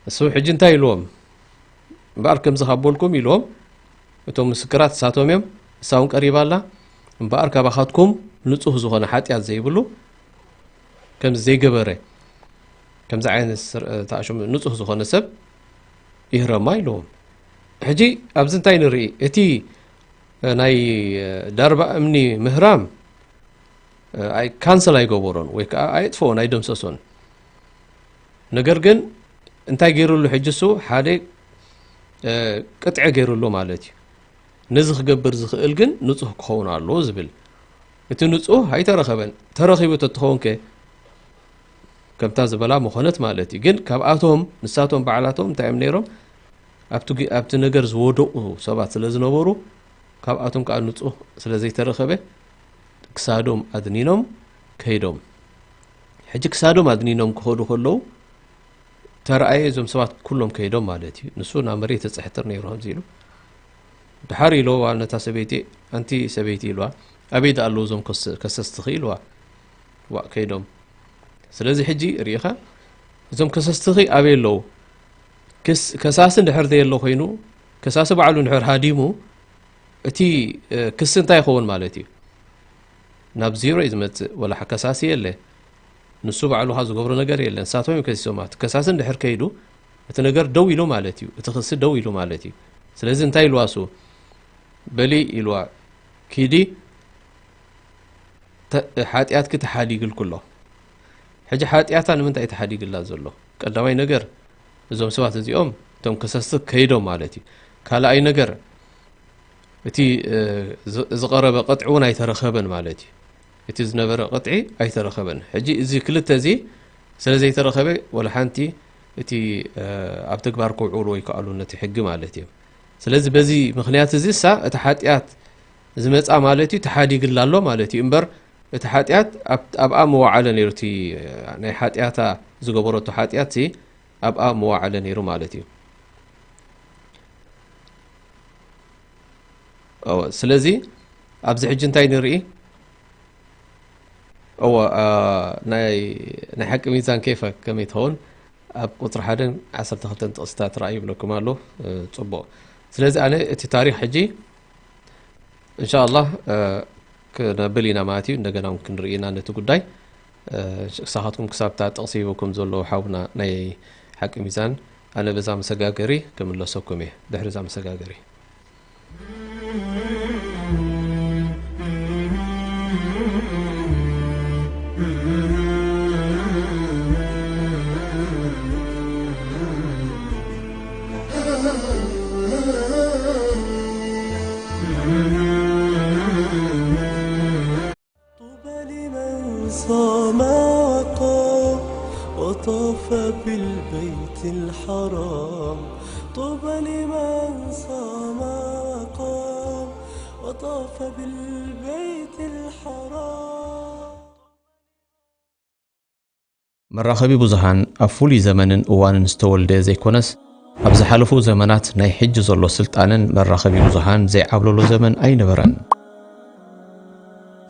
እሱ ሕጂ እንታይ ኢልዎም? እምበኣር ከምዚ ካብ በልኩም ኢልዎም እቶም ምስክራት እሳቶም እዮም። እሳ እውን ቀሪባ ኣላ። እምበኣር ካባኻትኩም ንጹህ ዝኾነ ሓጢኣት ዘይብሉ ከምዚ ዘይገበረ ከምዚ ዓይነት ስር- ተኣሽሙ ንጹህ ዝኾነ ሰብ ይህረማ ኢልዎም። ሕጂ ኣብዚ እንታይ ንርኢ? እቲ ናይ ዳርባ እምኒ ምህራም ኣይ ካንሰል ኣይገበሮን ወይ ከዓ ኣየጥፈኦን ኣይደምሰሶን። ነገር ግን እንታይ ገይሩሉ ሕጂ እሱ ሓደ ቅጥዒ ገይሩሉ ማለት እዩ። ነዚ ክገብር ዝኽእል ግን ንጹህ ክኸውን ኣለዎ ዝብል። እቲ ንጹህ ኣይተረኸበን። ተረኺቡ ተትኸውን ከ ከምታ ዝበላ ምኾነት ማለት እዩ። ግን ካብኣቶም ንሳቶም ባዕላቶም እንታይ እዮም ነይሮም? ኣብቲ ግ- ኣብቲ ነገር ዝወደቑ ሰባት ስለ ዝነበሩ ካብኣቶም ከዓ ንጹህ ስለ ዘይተረኸበ ክሳዶም ኣድኒኖም ከይዶም። ሕጂ ክሳዶም ኣድኒኖም ክኸዱ ከለዉ ተረኣየ፣ እዞም ሰባት ኩሎም ከይዶም ማለት እዩ። ንሱ ናብ መሬት ይጽሕትር ነይሩ ከምዚ ኢሉ። ድሓር ኢልዋ ነታ ሰበይቲ፣ "ኣንቲ ሰበይቲ" ኢልዋ፣ "ኣበይ ደኣ ኣለዉ እዞም ከስ-፣ ከሰስትኺ?" ኢልዋ። "ዋእ ከይዶም። ስለዚ ሕጂ ርኢኻ እዞም ከሰስትኺ ኣበይ ኣለዉ?" ክስ-፣ ከሳሲ እንድሕር ዘየሎ ኮይኑ፣ ከሳሲ ባዕሉ እንድሕር ሃዲሙ፣ እቲ፣ እ፣ ክሲ እንታይ ይኸውን ማለት እዩ? ናብ ዜሮ እዩ ዝመጽእ። ወላ ከሳሲ የለ። ንሱ ባዕሉ ኸኣ ዝገብሮ ነገር የለን። ንሳቶም እዮም ከሲሶማ። እቲ ከሳሲ እንድሕር ከይዱ፣ እቲ ነገር ደው ኢሉ ማለት እዩ። እቲ ክሲ ደው ኢሉ ማለት እዩ። ስለዚ እንታይ ኢልዋ እሱ? "በሊ" ኢልዋ፣ "ኪዲ፣ ተ-፣ ሓጢኣትኪ ተሓዲግልኩ ኣሎ።" ሕጂ ሓጢኣታ ንምንታይ እዩ ተሓዲግላ ዘሎ? ቀዳማይ ነገር፣ እዞም ሰባት እዚኦም፣ እቶም ከሰስቲ ከይዶም ማለት እዩ። ካልኣይ ነገር፣ እቲ፣ እ፣ ዝ-፣ ዝቐረበ ቅጥዒ እውን ኣይተረኸበን ማለት እዩ። እቲ ዝነበረ ቅጥዒ ኣይተረኸበን። ሕጂ እዚ ክልተ እዚ ስለ ዘይተረኸበ፣ ወላ ሓንቲ እቲ፣ እ፣ ኣብ ተግባር ከውዕልዎ ኣይከኣሉን ነቲ ሕጊ ማለት እዩ። ስለዚ በዚ ምኽንያት እዚ እሳ እቲ ሓጢኣት ዝመጻ ማለት እዩ፣ ተሓዲግላ ኣሎ ማለት እዩ። እምበር እቲ ሓጢኣት ኣብ-፣ ኣብኣ መዋዓለ ነይሩ፣ እቲ ናይ ሓጢኣታ ዝገበረቶ ሓጢኣትሲ ኣብኣ መዋዓለ ነይሩ ማለት እዩ። እወ፣ ስለዚ ኣብዚ ሕጂ እንታይ ንርኢ? እወ፣ ኣ፣ ናይ፣ ናይ ሓቂ ሚዛን ኬፈ ከመይ ትኸውን? ኣብ ቁጽሪ ሓደን ዓሰርተ ክልተን ጥቕስታት ረኣዩ ይብለኩም ኣሎ። እ፣ ጽቡቕ። ስለዚ ኣነ እቲ ታሪኽ ሕጂ እንሻ ኣላህ፣ እ፣ ክነብል ኢና ማለት እዩ። እንደገና እውን ክንርኢ ኢና ነቲ ጉዳይ። እ፣ ክሳኻትኩም ክሳብ እታ ጥቕሲ ሂብኩም ዘሎ ሓውና ናይ ሓቂ ሚዛን፣ ኣነ በዛ መሰጋገሪ ክምለሰኩም እየ። ድሕሪ እዛ መሰጋገሪ። طوبى لمن صام وقام وطاف بالبيت الحرام. طوبى لمن صام وقام وطاف بالبيت الحرام. መራኸቢ ብዙሃን ኣብ ፍሉይ ዘመንን እዋንን ዝተወልደ ዘይኮነስ፣ ኣብ ዝሓለፉ ዘመናት ናይ ሕጂ ዘሎ ስልጣነን መራኸቢ ብዙሃን ዘይዓብለሎ ዘመን ኣይነበረን።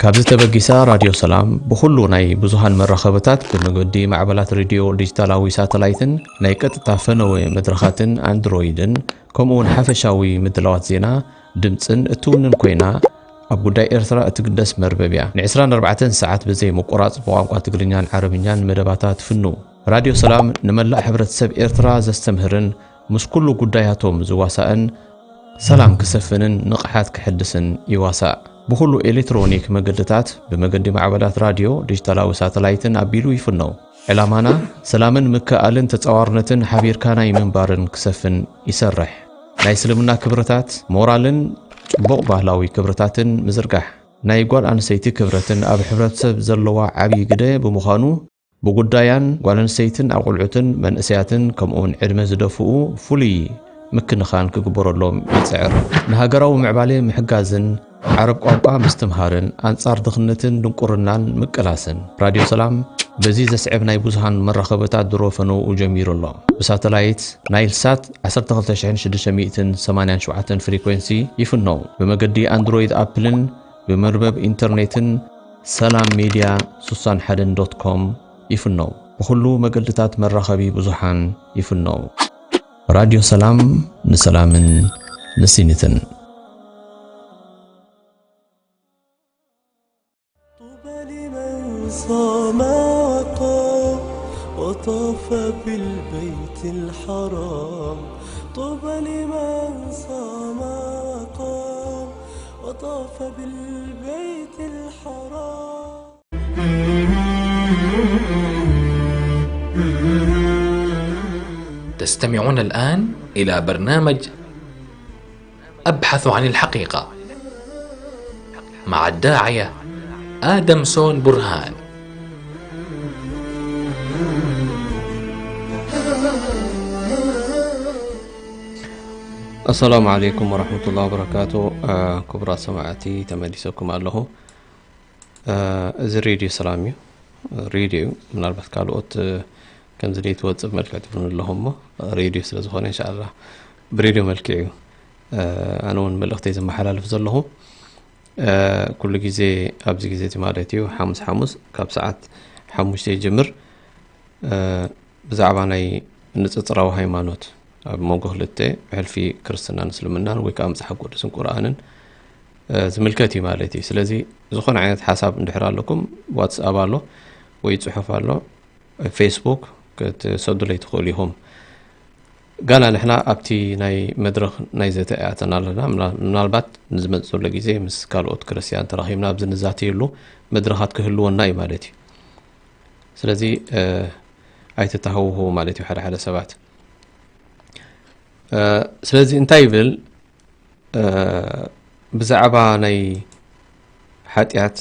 ካብዚ ተበጊሳ ራድዮ ሰላም ብኹሉ ናይ ብዙሃን መራኸብታት ብመገዲ ማዕበላት ሬድዮ ዲጂታላዊ ሳተላይትን ናይ ቀጥታ ፈነወ መድረኻትን ኣንድሮይድን ከምኡ እውን ሓፈሻዊ ምድላዋት ዜና፣ ድምጽን እትውንን ኮይና፣ ኣብ ጉዳይ ኤርትራ እትግደስ መርበብ እያ። ን ዕስራን ኣርባዕተን ሰዓት ብዘይ ምቁራጽ ብቋንቋ ትግርኛን ዓረብኛን መደባታ ትፍኑ። ራድዮ ሰላም ንመላእ ሕብረተሰብ ኤርትራ ዘስተምህርን ምስ ኩሉ ጉዳያቶም ዝዋሳእን ሰላም ክሰፍንን ንቕሓት ክሕድስን ይዋሳእ። ብኹሉ ኤሌክትሮኒክ መገድታት ብመገዲ ማዕበላት ራድዮ፣ ዲጂታላዊ ሳተላይትን ኣቢሉ ይፍነው። ዕላማና ሰላምን ምክእኣልን ተጻዋርነትን ሓቢርካ ናይ ምንባርን ክሰፍን ይሰርሕ። ናይ እስልምና ክብርታት፣ ሞራልን ጽቡቕ ባህላዊ ክብርታትን ምዝርጋሕ። ናይ ጓል ኣንስተይቲ ክብረትን ኣብ ሕብረተሰብ ዘለዋ ዓብዪ ግደ ብምዃኑ፣ ብጉዳያን ጓል ኣንስተይትን ኣቑልዑትን መንእሰያትን ከምኡውን ዕድመ ዝደፍኡ ፍሉይ ምክንኻን ክግበረሎም ይጽዕር። ንሃገራዊ ምዕባለ ምሕጋዝን ዓረብ ቋንቋ ምስትምሃርን ኣንጻር ድኽነትን ድንቁርናን ምቅላስን። ራድዮ ሰላም በዚ ዘስዕብ ናይ ብዙሃን መራኸብታት ድሮ ፈነውኡ ጀሚሩ ኣሎ። ብሳተላይት ናይል ሳት ዓሰርተ ክልተ ሽሕን ሽዱሽተ ሚእትን ሰማንያን ሸውዓተን ፍሪኮንሲ ይፍነው። ብመገዲ ኣንድሮይድ ኣፕልን ብመርበብ ኢንተርኔትን ሰላም ሜድያ ስሳን ሓደን ዶት ኮም ይፍነው። ብኹሉ መገድታት መራኸቢ ብዙሃን ይፍነው። ራድዮ ሰላም ንሰላምን ንሲኒትን። طوبى لمن صام وقام وطاف بالبيت الحرام. طوبى لمن صام وقام وطاف بالبيت الحرام. تستمعون الآن إلى برنامج أبحث عن الحقيقة مع الداعية آدم سون برهان. السلام عليكم ورحمة الله وبركاته. ክቡራት ሰማዕቲ፣ ተመሊሰኩም ኣለኹ። እዚ ሬድዮ ሰላም እዩ። ሬድዮ እዩ። ምናልባት ካልኦት ከምዚ ደይ ትወፅእ መልክዕ ትብሉን ኣለኹም እሞ፣ ሬድዮ ስለ ዝኾነ እንሻላ ብሬድዮ መልክዕ እዩ ኣነ እውን መልእኽተይ ዘመሓላልፍ ዘለኹ። ኩሉ ግዜ ኣብዚ ግዜ እዚ ማለት እዩ፣ ሓሙስ ሓሙስ ካብ ሰዓት ሓሙሽተ ይጅምር። ብዛዕባ ናይ ንፅፅራዊ ሃይማኖት ኣብ መንጎ ክልተ ብሕልፊ ክርስትናን እስልምናን ወይ ከዓ መፅሓፍ ቅዱስን ቁርኣንን ዝምልከት እዩ ማለት እዩ። ስለዚ ዝኾነ ዓይነት ሓሳብ እንድሕር ኣለኩም፣ ዋትስኣፕ ኣሎ ወይ ፅሑፍ ኣሎ፣ ፌስቡክ ክትሰዱለይ ትኽእሉ ኢኹም። ጋና ንሕና ኣብቲ ናይ መድረኽ ናይ ዘተ ኣትና ኣለና። ምናልባት ንዝመፅእ ዘሎ ግዜ ምስ ካልኦት ክርስትያን ተራኺብና ኣብዚ ንዛተየሉ መድረኻት ክህልወና እዩ ማለት እዩ። ስለዚ ኣይተተሃውሁ ማለት እዩ ሓደ ሓደ ሰባት። ስለዚ እንታይ ይብል? ብዛዕባ ናይ ሓጢኣት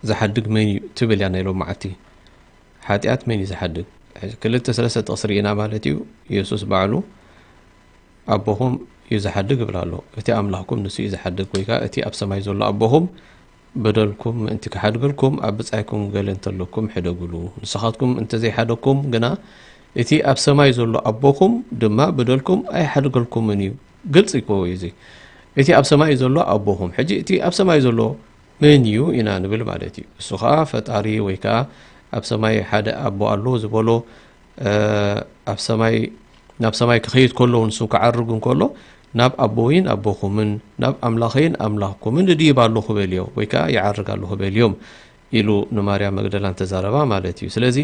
ዝሓድግ መን እዩ ትብል እያ ናይ ሎማዓቲ። ሓጢኣት መን እዩ ዝሓድግ? ክልተ ሰለስተ ጥቕሲ ርኢና ማለት እዩ። ኢየሱስ ባዕሉ ኣቦኹም እዩ ዝሓድግ ይብል ኣሎ። እቲ ኣምላኽኩም ንሱ እዩ ዝሓድግ፣ ወይ ከዓ እቲ ኣብ ሰማይ ዘሎ ኣቦኹም በደልኩም ምእንቲ ክሓድገልኩም ኣብ ብጻይኩም ገለ እንተለኩም ሕደጉሉ። ንስኻትኩም እንተዘይሓደግኩም ግና እቲ ኣብ ሰማይ ዘሎ ኣቦኹም ድማ በደልኩም ኣይሓድገልኩምን እዩ። ግልጺ እኮ እዩ እዚ። እቲ ኣብ ሰማይ ዘሎ ኣቦኹም። ሕጂ እቲ ኣብ ሰማይ ዘሎ መን እዩ ኢና ንብል ማለት እዩ። እሱ ኸዓ ፈጣሪ ወይ ከዓ ኣብ ሰማይ ሓደ ኣቦ ኣሎ ዝበሎ፣ ኣብ ሰማይ፣ ናብ ሰማይ ክኸይድ ከሎ ንሱ ክዓርግ እንከሎ ናብ ኣቦይን ኣቦኹምን ናብ ኣምላኸይን ኣምላኽኩምን እድይብ ኣለኹ በልዮ ወይ ከዓ ይዓርግ ኣለኹ በልዮም ኢሉ ንማርያም መግደላ እንተዛረባ ማለት እዩ። ስለዚ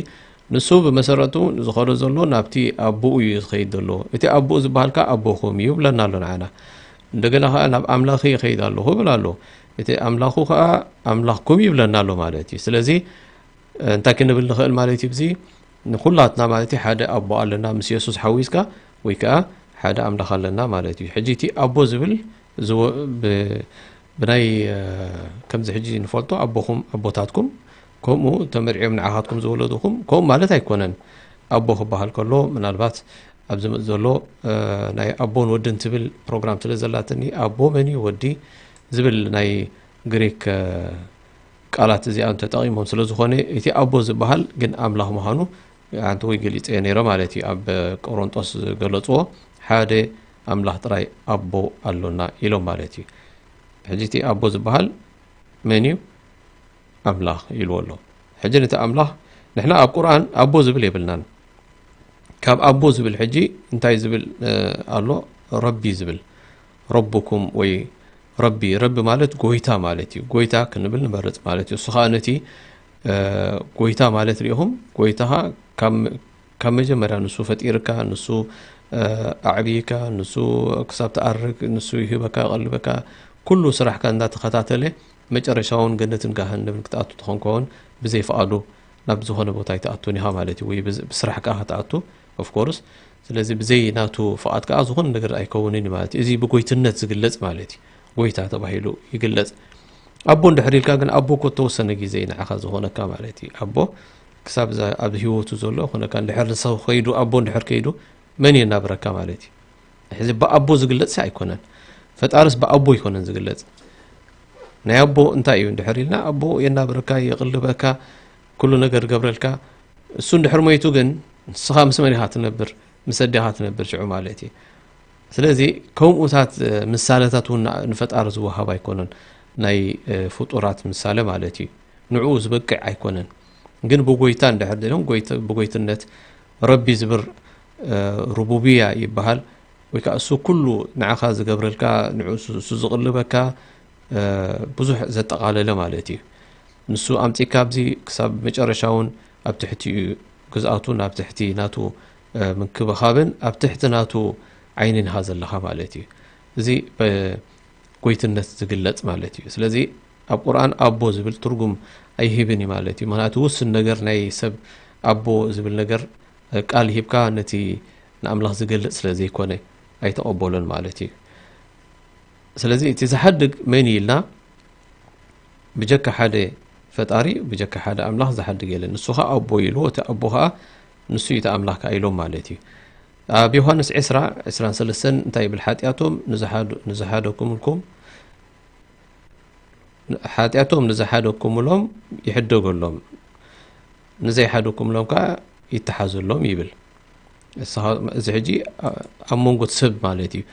ንሱ ብመሰረቱ ዝኸዶ ዘሎ ናብቲ ኣቦኡ እዩ ዝኸይድ ዘሎ። እቲ ኣቦኡ ዝበሃል ከዓ ኣቦኹም እዩ ይብለና ኣሎ ንዓና። እንደገና ከዓ ናብ ኣምላኸይ ይኸይድ ኣለኹ ይብል ኣሎ። እቲ ኣምላኹ ከዓ ኣምላኽኩም ይብለና ኣሎ ማለት እዩ። ስለዚ እንታይ ክንብል ንኽእል ማለት እዩ? እዚ ንኹላትና ማለት እዩ ሓደ ኣቦ ኣለና ምስ የሱስ ሓዊስካ፣ ወይ ከዓ ሓደ ኣምላኽ ኣለና ማለት እዩ። ሕጂ እቲ ኣቦ ዝብል ዝወ-፣ ብ-፣ ብናይ ከምዚ ሕጂ ንፈልጦ ኣቦኹም ኣቦታትኩም ከምኡ ተመርዕዮም ንዓኻትኩም ዝወለዱኹም ከምኡ ማለት ኣይኮነን። ኣቦ ክበሃል ከሎ ምናልባት ኣብ ዝመጽእ ዘሎ ናይ ኣቦን ወድን ትብል ፕሮግራም ስለ ዘላትኒ ኣቦ መን እዩ ወዲ ዝብል ናይ ግሪክ ቃላት እዚኣን ተጠቒሞም ስለ ዝኾነ እቲ ኣቦ ዝበሃል ግን ኣምላኽ ምዃኑ ኣንተ ወይ ገሊጸዮ ነይረ ማለት እዩ። ኣብ ቆሮንጦስ ዝገለጽዎ ሓደ ኣምላኽ ጥራይ ኣቦ ኣሎና ኢሎም ማለት እዩ። ሕጂ እቲ ኣቦ ዝበሃል መን እዩ? ኣምላኽ ኢልዎ ኣሎ። ሕጂ ነቲ ኣምላኽ ንሕና ኣብ ቁርኣን ኣቦ ዝብል የብልናን። ካብ ኣቦ ዝብል ሕጂ እንታይ ዝብል ኣሎ? ረቢ ዝብል፣ ረቡኩም ወይ ረቢ፣ ረቢ ማለት ጎይታ ማለት እዩ። ጎይታ ክንብል ንመርጽ ማለት እዩ። እሱ ከዓ ነቲ ጎይታ ማለት ሪኢኹም፣ ጎይታኻ ካብ መጀመርያ ንሱ ፈጢርካ፣ ንሱ ኣዕብይካ፣ ንሱ ክሳብ ትኣርግ ንሱ ይህበካ፣ ይቐልበካ፣ ኩሉ ስራሕካ እንዳተኸታተለ መጨረሻውን ገነትን ገሃነምን ክትኣቱ ተኾንካ እውን ብዘይ ፍቓዱ ናብ ዝኾነ ቦታ ኣይትኣቱን ኢኻ ማለት እዩ። ወይ ብስራሕ ከዓ ክትኣቱ of course። ስለዚ ብዘይ ናቱ ፍቓድ ከዓ ዝኾነ ነገር ኣይከውንን እዩ ማለት እዩ። እዚ ብጎይትነት ዝግለጽ ማለት እዩ። ጎይታ ተባሂሉ ይግለጽ። ኣቦ እንድሕር ኢልካ ግን ኣቦ እኮ እተወሰነ ግዜ እዩ ንዓኻ ዝኾነካ ማለት እዩ። ኣቦ ክሳብ እዛ ኣብ ህይወቱ ዘሎ ይኾነካ። እንድሕር ንሰብ ከይዱ ኣቦ እንድሕር ከይዱ መን የናብረካ ማለት እዩ። ሕዚ ብኣቦ ዝግለጽ ኣይኮነን። ፈጣርስ ብኣቦ ኣይኮነን ዝግለጽ። ናይ ኣቦ እንታይ እዩ እንድሕር ኢልና ኣቦ የናብረካ፣ የቕልበካ፣ ኩሉ ነገር ገብረልካ። እሱ እንድሕር ሞይቱ ግን ንስኻ ምስ መን ኢኻ ትነብር? ምስ ኣዴኻ ትነብር ሽዑ ማለት እዩ። ስለዚ ከምኡታት ምሳለታት እውን ንፈጣሪ ዝወሃብ ኣይኮነን። ናይ ፍጡራት ምሳለ ማለት እዩ። ንዕኡ ዝበቅዕ ኣይኮነን። ግን ብጎይታ እንድሕር ደሊኹም ጎይት-፣ ብጎይትነት ረቢ ዝብር ሩቡብያ ይበሃል። ወይ ከዓ እሱ ኩሉ ንዓኻ ዝገብረልካ ንዕኡ እሱ ዝቕልበካ ብዙሕ ዘጠቓለለ ማለት እዩ። ንሱ ኣምጺካ ኣብዚ ክሳብ መጨረሻ እውን ኣብ ትሕቲ ግዝኣቱ ናብ ትሕቲ ናቱ ምንክብኻብን ኣብ ትሕቲ ናቱ ዓይንን ኢኻ ዘለኻ ማለት እዩ። እዚ ጎይትነት ዝግለጽ ማለት እዩ። ስለዚ ኣብ ቁርኣን ኣቦ ዝብል ትርጉም ኣይህብን እዩ ማለት እዩ። ምክንያቱ ውስን ነገር ናይ ሰብ ኣቦ ዝብል ነገር ቃል ሂብካ ነቲ ንኣምላኽ ዝገልጽ ስለ ዘይኮነ ኣይተቐበሎን ማለት እዩ። ስለዚ እቲ ዝሓድግ መን እዩ ኢልና ብጀካ ሓደ ፈጣሪ ብጀካ ሓደ ኣምላኽ ዝሓድግ የለን። ንሱ ኸዓ ኣቦ እዩ ኢልዎ። እቲ ኣቦ ኸዓ ንሱ እዩ እቲ ኣምላኽ ከኣ ኢሎም ማለት እዩ። ኣብ ዮሃንስ ዕስራ ዕስራን ሰለስተን እንታይ ይብል? ሓጢኣቶም ንዝሓደኩም ኢልኩም ሓጢኣቶም ንዝሓደኩምሎም ይሕደገሎም፣ ንዘይሓደኩምሎም ከዓ ይተሓዘሎም ይብል። እዚ ሕጂ ኣብ መንጎ ሰብ ማለት እዩ።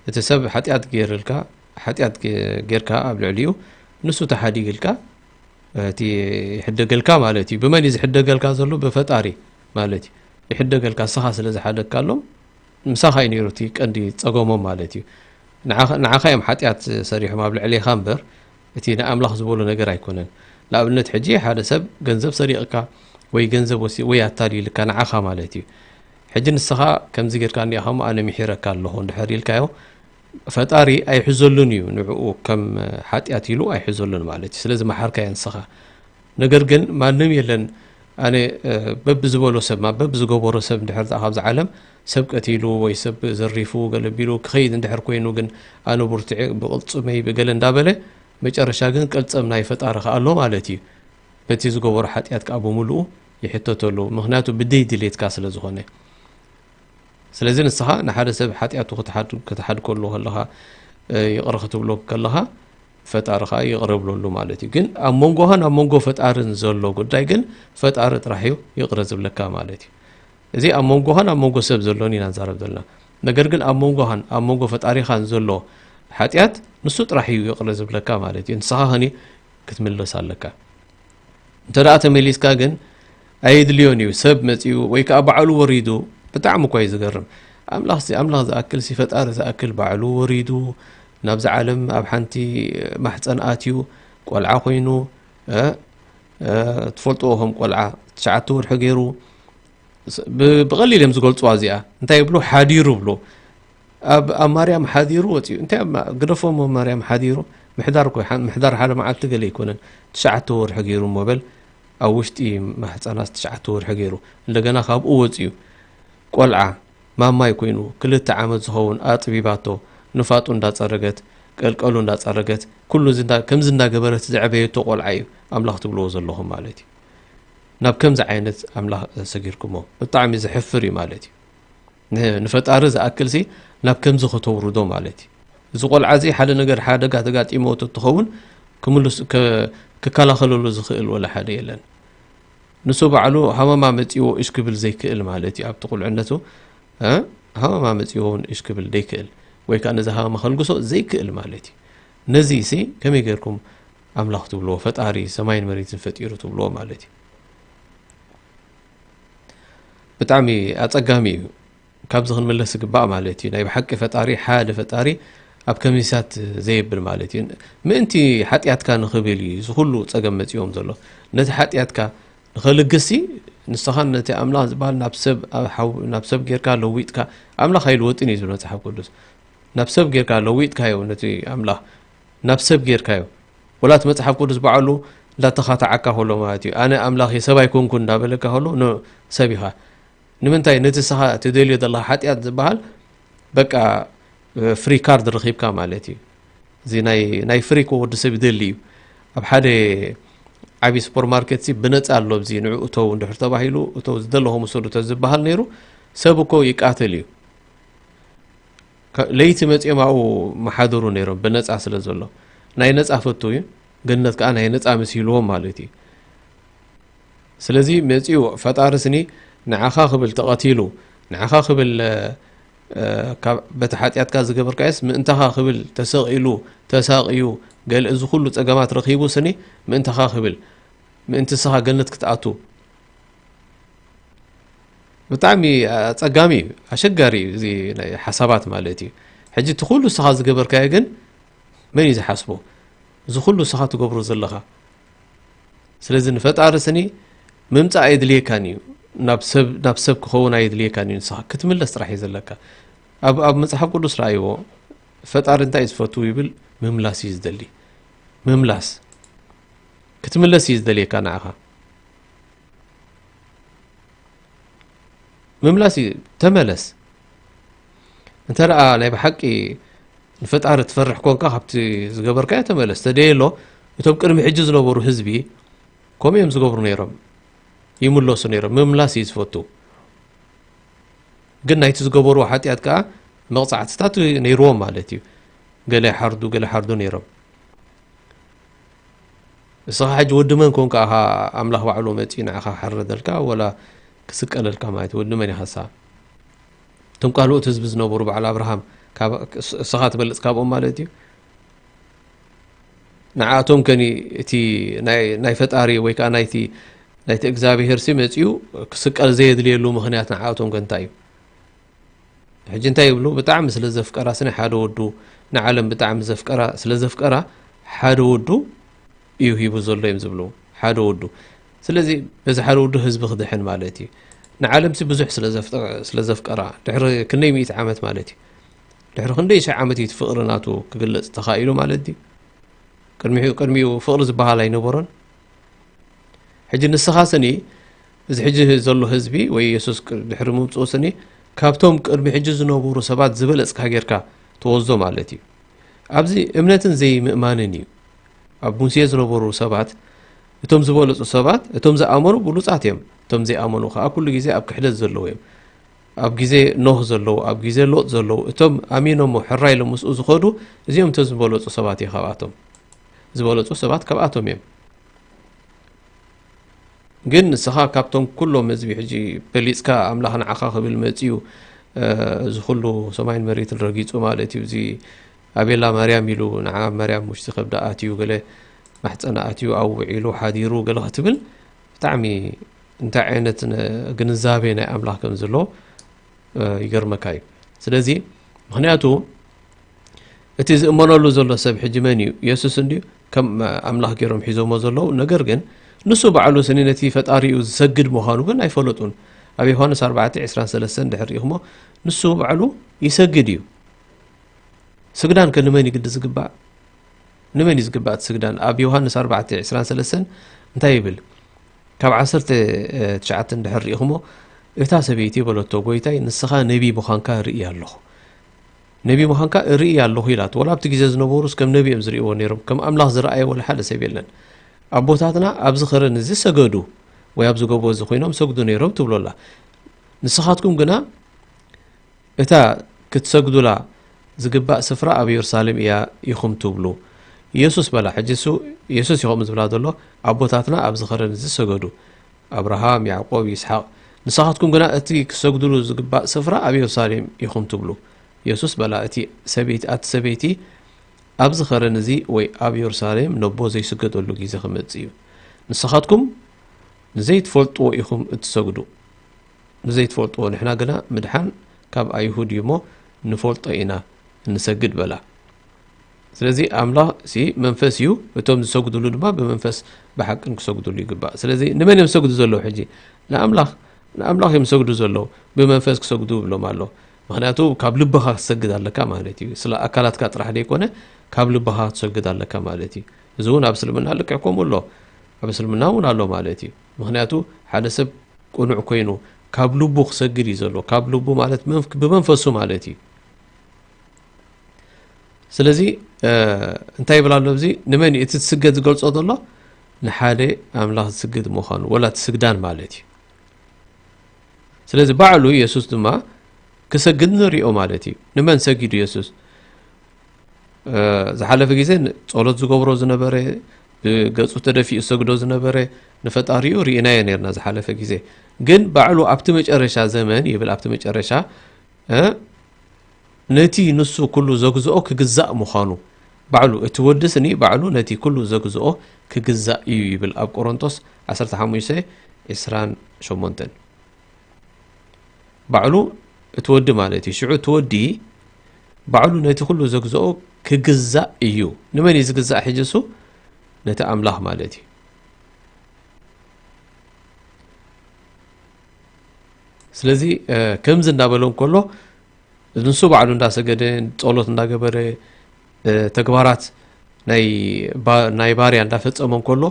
እቲ ሰብ ሓጢኣት ገይርልካ፣ ሓጢኣት ጌርካ ኣብ ልዕሊኡ ንሱ ተሓዲግልካ እቲ ይሕደገልካ ማለት እዩ። ብመን እዩ ዝሕደገልካ ዘሎ? ብፈጣሪ ማለት እዩ። ይሕደገልካ፣ ንስኻ ስለ ዝሓደግካሎም ምሳኻ እዩ ነይሩ እቲ ቀንዲ ጸገሞም ማለት እዩ። ንዓኻ እዮም ሓጢኣት ሰሪሖም ኣብ ልዕሌኻ እምበር፣ እቲ ንኣምላኽ ዝበሎ ነገር ኣይኮነን። ንኣብነት ሕጂ ሓደ ሰብ ገንዘብ ሰሪቕካ ወይ ገንዘብ ወሲ ወይ ኣታሊልካ ንዓኻ ማለት እዩ። ሕጂ ንስኻ ከምዚ ጌርካ እኒኣኻ እሞ ኣነ ምሒረካ ኣለኹ እንድሕር ኢልካዮ፣ ፈጣሪ ኣይሕዘሉን እዩ፣ ንዕኡ ከም ሓጢኣት ኢሉ ኣይሕዘሉን ማለት እዩ። ስለዚ መሓርካዮ ንስኻ። ነገር ግን ማንም የለን፣ ኣነ በብዝበሎ ሰብ ማ በብዝገበሮ ሰብ እንድሕር ደኣ ካብዚ ዓለም ሰብ ቀቲሉ ወይ ሰብ ዘሪፉ ገለ ቢሉ ክኸይድ እንድሕር ኮይኑ ግን ኣነ ብርትዒ ብቕልጽመይ ብገለ እንዳበለ መጨረሻ ግን ቅልጽም ናይ ፈጣሪ ከኣ ኣሎ ማለት እዩ። በቲ ዝገበሮ ሓጢኣት ከኣ ብምሉኡ ይሕተተሉ፣ ምኽንያቱ ብደይ ድሌትካ ስለ ዝኾነ። ስለዚ ንስኻ ንሓደ ሰብ ሓጢኣቱ ክትሓድ ከለኻ፣ ይቕረ ክትብሎ ከለኻ፣ ፈጣሪ ኸዓ ይቕረ ብለሉ ማለት እዩ። ግን ኣብ መንጎኻን ኣብ መንጎ ፈጣርን ዘሎ ጉዳይ ግን ፈጣሪ ጥራሕ እዩ ይቕረ ዝብለካ ማለት እዩ። እዚ ኣብ መንጎኻን ኣብ መንጎ ሰብ ዘሎን ኢና ንዛረብ ዘለና። ነገር ግን ኣብ መንጎኻን ኣብ መንጎ ፈጣሪኻን ዘሎ ሓጢኣት ንሱ ጥራሕ እዩ ይቕረ ዝብለካ ማለት እዩ። ንስኻ ኸኒ ክትምለስ ኣለካ። እንተ ደኣ ተመሊስካ ግን ኣየድልዮን እዩ። ሰብ መጺኡ ወይ ከኣ ባዕሉ ወሪዱ፣ ብጣዕሚ እኳ እዩ ዝገርም። ኣምላኽሲ፣ ኣምላኽ ዝኣክልሲ፣ ፈጣሪ ዝኣክል ባዕሉ ወሪዱ ናብዛ ዓለም ኣብ ሓንቲ ማሕጸን ኣትዩ ቆልዓ ኮይኑ፣ እ፣ እ፣ ትፈልጥዎ ከም ቆልዓ ትሽዓተ ወርሒ ገይሩ፣ ስ-፣ ብ-፣ ብቐሊል እዮም ዝገልጽዋ እዚኣ። እንታይ ይብሉ? ሓዲሩ ይብሉ። ኣብ፣ ኣብ ማርያም ሓዲሩ ወጺኡ። እንታይ ኣብ ማ-፣ ግደፎ እሞ ማርያም ሓዲሩ። ምሕዳር እኮ ሓ-፣ ምሕዳር ሓደ መዓልቲ ገለ ኣይኮነን። ትሽዓተ ወርሒ ገይሩ እሞ በል፣ ኣብ ውሽጢ ማህጸናስ ትሽዓተ ወርሒ ገይሩ። እንደገና ካብኡ ወጺኡ። ቆልዓ፣ ማማይ ኮይኑ፣ ክልተ ዓመት ዝኸውን ኣጥቢባቶ፣ ንፋጡ እንዳጸረገት፣ ቀልቀሉ እንዳጸረገት፣ ኩሉ እዚ እንዳ-፣ ከምዚ እንዳገበረት ዘዕበየቶ ቆልዓ እዩ ኣምላኽ ትብልዎ ዘለኹም ማለት እዩ። ናብ ከምዚ ዓይነት ኣምላኽ ሰጊርኩሞ። ብጣዕሚ ዘሕፍር እዩ ማለት እዩ። ን-፣ ንፈጣሪ ዝኣክልሲ ናብ ከምዚ ከተውርዶ ማለት እዩ። እዚ ቆልዓ እዚ ሓደ ነገር ሓደጋ ተጋጢምዎ ተትኸውን ክምልስ-፣ ከ-፣ ክከላኸለሉ ዝኽእል ወላ ሓደ የለን። ንሱ ባዕሉ ሃመማ መጺዎ እሽ ክብል ዘይክእል ማለት እዩ። ኣብቲ ቁልዕነቱ፣ እ፣ ሃመማ መጺዎ እውን እሽ ክብል ዘይክእል ወይ ከኣ ነዚ ሃመማ ከልግሶ ዘይክእል ማለት እዩ። ነዚ ሲ ከመይ ጌርኩም ኣምላኽ ትብልዎ? ፈጣሪ ሰማይን መሬትን ፈጢሩ ትብልዎ ማለት እዩ። ብጣዕሚ ኣጸጋሚ እዩ። ካብዚ ክንምለስ ዝግባእ ማለት እዩ። ናይ ብሓቂ ፈጣሪ፣ ሓደ ፈጣሪ ኣብ ከሚሳት ዘየብል ማለት እዩ። ምእንቲ ሓጢኣትካ ንኽብል እዩ እዚ ኩሉ ጸገም መጺኦም ዘሎ። ነቲ ሓጢኣትካ ንኸልግስሲ ንስኻን ነቲ ኣምላኽ ዝበሃል ናብ ሰብ፣ ኣብ ሓው-፣ ናብ ሰብ ጌርካ ለዊጥካ፣ ኣምላኽ ኣይልወጥን እዩ ዝብል መጽሓፍ ቅዱስ። ናብ ሰብ ጌርካ ለዊጥካዮ ነቲ ኣምላኽ፣ ናብ ሰብ ጌርካዮ። ወላ እቲ መጽሓፍ ቅዱስ ባዕሉ እንዳተኻተዓካ ከሎ ማለት እዩ። ኣነ ኣምላኽ እየ፣ ሰብ ኣይኮንኩን እንዳበለካ ከሎ፣ ኖ፣ ሰብ ኢኻ። ንምንታይ? ነቲ ንስኻ ትደልዮ ዘለኻ ሓጢኣት ዝበሃል በቃ ፍሪ ካርድ ረኺብካ ማለት እዩ። እዚ ናይ፣ ናይ ፍሪ እኮ ወዲ ሰብ ይደሊ እዩ። ኣብ ሓደ ዓብዪ ሱፐርማርኬት ሲ ብነጻ ኣሎ፣ ኣብዚ ንዑ እተው እንድሕር ተባሂሉ፣ እተው ዝደለኹም ውሰዱ ተዝበሃል ነይሩ፣ ሰብ እኮ ይቃተል እዩ። ከ-፣ ለይቲ መጺኦም ኣብኡ መሓደሩ ነይሮም፣ ብነጻ ስለ ዘሎ። ናይ ነጻ ፈቱ እዩ፣ ገነት ከኣ ናይ ነጻ መሲልዎም ማለት እዩ። ስለዚ መጺኡ ፈጣሪ ስኒ ንዓኻ ክብል ተቐቲሉ፣ ንዓኻ ክብል፣ እ፣ እ፣ ካብ በቲ ሓጢኣትካ ዝገበርካዮስ ምእንታኻ ክብል ተሰቒሉ፣ ተሳቕዩ፣ ገለ እዚ ኩሉ ጸገማት ረኺቡ ስኒ ምእንታኻ ክብል፣ ምእንቲ ንስኻ ገነት ክትኣቱ። ብጣዕሚ ኣጸጋሚ እዩ፣ ኣሸጋሪ እዩ እዚ ናይ ሓሳባት ማለት እዩ። ሕጂ እቲ ኩሉ ንስኻ ዝገበርካዮ ግን መን እዩ ዝሓስቦ? እዚ ኩሉ ንስኻ ትገብሮ ዘለኻ። ስለዚ ንፈጣሪ ስኒ ምምጻእ ኣየድልየካን እዩ። ናብ ሰብ፣ ናብ ሰብ ክኸውን ኣየድልየካን እዩ። ንስኻ ክትምለስ ጥራሕ እዩ ዘለካ። ኣብ፣ ኣብ መጽሓፍ ቅዱስ ረኣይዎ፣ ፈጣሪ እንታይ እዩ ዝፈቱ ይብል? ምምላስ እዩ ዝደሊ። ምምላስ። ክትምለስ እዩ ዝደልየካ ንዓኻ። ምምላስ እዩ። ተመለስ። እንተ ደኣ ናይ ብሓቂ ንፈጣሪ ትፈርሕ ኮንካ፣ ካብቲ ዝገበርካዮ ተመለስ። ተደየሎ፣ እቶም ቅድሚ ሕጂ ዝነበሩ ህዝቢ ከምኡ እዮም ዝገብሩ ነይሮም። ይምለሱ ነይሮም። ምምላስ እዩ ዝፈቱ። ግን ናይቲ ዝገበርዎ ሓጢኣት ከኣ መቕጻዕትታት ነይርዎም ማለት እዩ። ገለ ይሓርዱ፣ ገለ ይሓርዱ ነይሮም። ንስኻ ሕጂ ወዲ መን ኮንካ ኢኻ ኣምላኽ ባዕሉ መጺኡ ንዓኻ ክሕረደልካ ወላ ክስቀለልካ ማለት እዩ? ወዲ መን ኢኻ ንስኻ? እቶም ካልኦት ህዝቢ ዝነበሩ በዓል ኣብርሃም፣ ካብ-፣ እስ-፣ እስኻ ትበልጽ ካብኦም ማለት እዩ? ንዓኣቶም ከኒ እቲ ናይ፣ ናይ ፈጣሪ ወይ ከኣ ናይቲ፣ ናይቲ እግዚኣብሄር ሲ መጺኡ ክስቀል ዘየድልየሉ ምኽንያት ንዓኣቶም ከ እንታይ እዩ? ሕጂ እንታይ ይብሉ? ብጣዕሚ ስለ ዘፍቀራ፣ ስኒ ሓደ ወዱ ንዓለም ብጣዕሚ ዘፍቀራ፣ ስለ ዘፍቀራ ሓደ ወዱ እዩ ሂቡ ዘሎ እዮም ዝብሉ። ሓደ ወዱ። ስለዚ በዚ ሓደ ወዱ ህዝቢ ክድሕን ማለት እዩ። ንዓለም ሲ ብዙሕ ስለ ዘፍጠ-፣ ስለ ዘፍቀራ፣ ድሕሪ ክንደይ ሚእቲ ዓመት ማለት እዩ። ድሕሪ ክንደይ ሽሕ ዓመት እዩ እቲ ፍቕሪ ናቱ ክግለጽ ተኻኢሉ ማለት ድዩ? ቅድሚኡ፣ ቅድሚኡ ፍቕሪ ዝበሃል ኣይነበሮን። ሕጂ ንስኻ ስኒ፣ እዚ ሕጂ ዘሎ ህዝቢ ወይ የሱስ ቅ-፣ ድሕሪ ምምጽኡ ስኒ፣ ካብቶም ቅድሚ ሕጂ ዝነበሩ ሰባት ዝበለጽካ ጌርካ ትወስዶ ማለት እዩ። ኣብዚ እምነትን ዘይምእማንን እዩ። ኣብ ሙሴ ዝነበሩ ሰባት፣ እቶም ዝበለጹ ሰባት፣ እቶም ዝኣመኑ ብሉጻት እዮም። እቶም ዘይኣመኑ ከኣ ኩሉ ግዜ ኣብ ክሕደት ዘለዉ እዮም። ኣብ ግዜ ኖህ ዘለዉ፣ ኣብ ግዜ ሎጥ ዘለዉ፣ እቶም ኣሚኖሞ ሕራይ ኢሎም ምስኡ ዝኸዱ፣ እዚኦም እቶም ዝበለጹ ሰባት እዮም ካብኣቶም። ዝበለጹ ሰባት ካብኣቶም እዮም። ግን ንስኻ ካብቶም ኩሎም ህዝቢ ሕጂ በሊጽካ ኣምላኽ ንዓኻ ክብል መጺኡ፣ እ፣ እዚ ኩሉ ሰማይን መሬትን ረጊጹ ማለት እዩ። እዚ ኣቤላ ማርያም ኢሉ ንዓ ማርያም ውሽጢ ከብዳ ኣትዩ፣ ገለ ማሕጸና ኣትዩ፣ ኣብኡ ውዒሉ ሓዲሩ ገለ ክትብል ብጣዕሚ እንታይ ዓይነት ነ-፣ ግንዛቤ ናይ ኣምላኽ ከም ዘሎ፣ እ፣ ይገርመካ እዩ። ስለዚ ምኽንያቱ እቲ ዝእመነሉ ዘሎ ሰብ ሕጂ መን እዩ? የሱስ እንድዩ ከም ኣምላኽ ገይሮም ሒዞሞ ዘለዉ። ነገር ግን ንሱ ባዕሉ ስኒ ነቲ ፈጣሪኡ ዝሰግድ ምዃኑ ግን ኣይፈለጡን። ኣብ ዮሃንስ ኣርባዕተ ዕስራን ሰለስተን ድሕር ርኢኹሞ፣ ንሱ ባዕሉ ይሰግድ እዩ። ስግዳን ከ ንመን እዩ ግዲ ዝግባእ? ንመን እዩ ዝግባእ እቲ ስግዳን? ኣብ ዮሃንስ ኣርባዕተ ዕስራን ሰለስተን እንታይ ይብል? ካብ ዓሰርተ ትሽዓተ እንድሕር ርኢኹሞ፣ እታ ሰበይቲ በለቶ፣ "ጎይታይ፣ ንስኻ ነቢ ምዃንካ ርኢ ኣለኹ። ነቢ ምዃንካ ርኢ ኣለኹ" ኢላቶ። ወላ ኣብቲ ግዜ ዝነበሩስ ከም ነቢ እዮም ዝርእይዎ ነይሮም። ከም ኣምላኽ ዝረኣየ ወላ ሓደ ሰብ የለን። "ኣቦታትና ኣብዚ ኸረን እዚ ሰገዱ፣ ወይ ኣብዚ ጎቦ እዚ ኮይኖም ሰግዱ ነይሮም" ትብሎ ኣላ። ንስኻትኩም ግና እታ ክትሰግዱላ ዝግባእ ስፍራ ኣብ የሩሳሌም እያ ኢኹም ትብሉ። የሱስ በላ። ሕጂ እሱ፣ የሱስ እዩ ከምኡ ዝብላ ዘሎ፣ ኣቦታትና ኣብዚ ኸረን እዚ ሰገዱ፣ ኣብርሃም፣ ያዕቆብ፣ ይስሓቅ። ንስኻትኩም ግና እቲ ክሰግዱሉ ዝግባእ ስፍራ ኣብ የሩሳሌም ኢኹም ትብሉ። የሱስ በላ፣ እቲ ሰበይቲ፣ ኣቲ ሰበይቲ፣ ኣብዚ ኸረን እዚ ወይ ኣብ የሩሳሌም ነቦ ዘይስገደሉ ግዜ ክመጽእ እዩ። ንስኻትኩም ንዘይትፈልጥዎ ኢኹም እትሰግዱ። ንዘይትፈልጥዎ፣ ንሕና ግና ምድሓን ካብ ኣይሁድ እዩ እሞ ንፈልጦ ኢና እንሰግድ በላ። ስለዚ ኣምላኽ ሲ መንፈስ እዩ፣ እቶም ዝሰግዱሉ ድማ ብመንፈስ ብሓቅን ክሰግዱሉ ይግባእ። ስለዚ ንመን እዮም ዝሰግዱ ዘለዉ ሕጂ? ንኣምላኽ፣ ንኣምላኽ እዮም ዝሰግዱ ዘለዉ። ብመንፈስ ክሰግዱ ይብሎም ኣሎ። ምኽንያቱ ካብ ልብኻ ክትሰግድ ኣለካ ማለት እዩ። ስለ ኣካላትካ ጥራሕ ዘይኮነ፣ ካብ ልብኻ ክትሰግድ ኣለካ ማለት እዩ። እዚ እውን ኣብ እስልምና ልክዕ ከምኡ ኣሎ። ኣብ እስልምና እውን ኣሎ ማለት እዩ። ምኽንያቱ ሓደ ሰብ ቅኑዕ ኮይኑ ካብ ልቡ ክሰግድ እዩ ዘሎ። ካብ ልቡ ማለት መንፍ-፣ ብመንፈሱ ማለት እዩ። ስለዚ፣ እ፣ እንታይ ይብል ኣሎ ኣብዚ? ንመን እዩ እቲ ትስገድ ዝገልጾ ዘሎ? ንሓደ ኣምላኽ ዝስግድ ምዃኑ፣ ወላ እቲ ስግዳን ማለት እዩ። ስለዚ ባዕሉ የሱስ ድማ ክሰግድ ንሪኦ ማለት እዩ። ንመን ሰጊዱ የሱስ? እ፣ ዝሓለፈ ግዜ ን-፣ ጸሎት ዝገብሮ ዝነበረ፣ ብገጹ ተደፊኡ ዝሰግዶ ዝነበረ ንፈጣሪኡ ርኢናዮ ነርና ዝሓለፈ ግዜ። ግን ባዕሉ ኣብቲ መጨረሻ ዘመን ይብል፣ ኣብቲ መጨረሻ፣ እ፣ ነቲ ንሱ ኩሉ ዘግዝኦ ክግዛእ ምዃኑ፣ ባዕሉ እቲ ወዲ ስኒ ባዕሉ ነቲ ኩሉ ዘግዝኦ ክግዛእ እዩ ይብል ኣብ ቆሮንቶስ ዓሰርተ ሓሙሽተ ዕስራን ሸሞንተን። ባዕሉ እቲ ወዲ ማለት እዩ። ሽዑ እቲ ወዲ ባዕሉ ነቲ ኩሉ ዘግዝኦ ክግዛእ እዩ። ንመን እዩ ዝግዛእ ሕጂ እሱ? ነቲ ኣምላኽ ማለት እዩ። ስለዚ፣ እ፣ ከምዚ እንዳበሎ እንከሎ፣ ንሱ ባዕሉ እንዳሰገደ፣ ጸሎት እንዳገበረ፣ እ፣ ተግባራት ናይ ባ-፣ ናይ ባርያ እንዳፈጸመ እንከሎ፣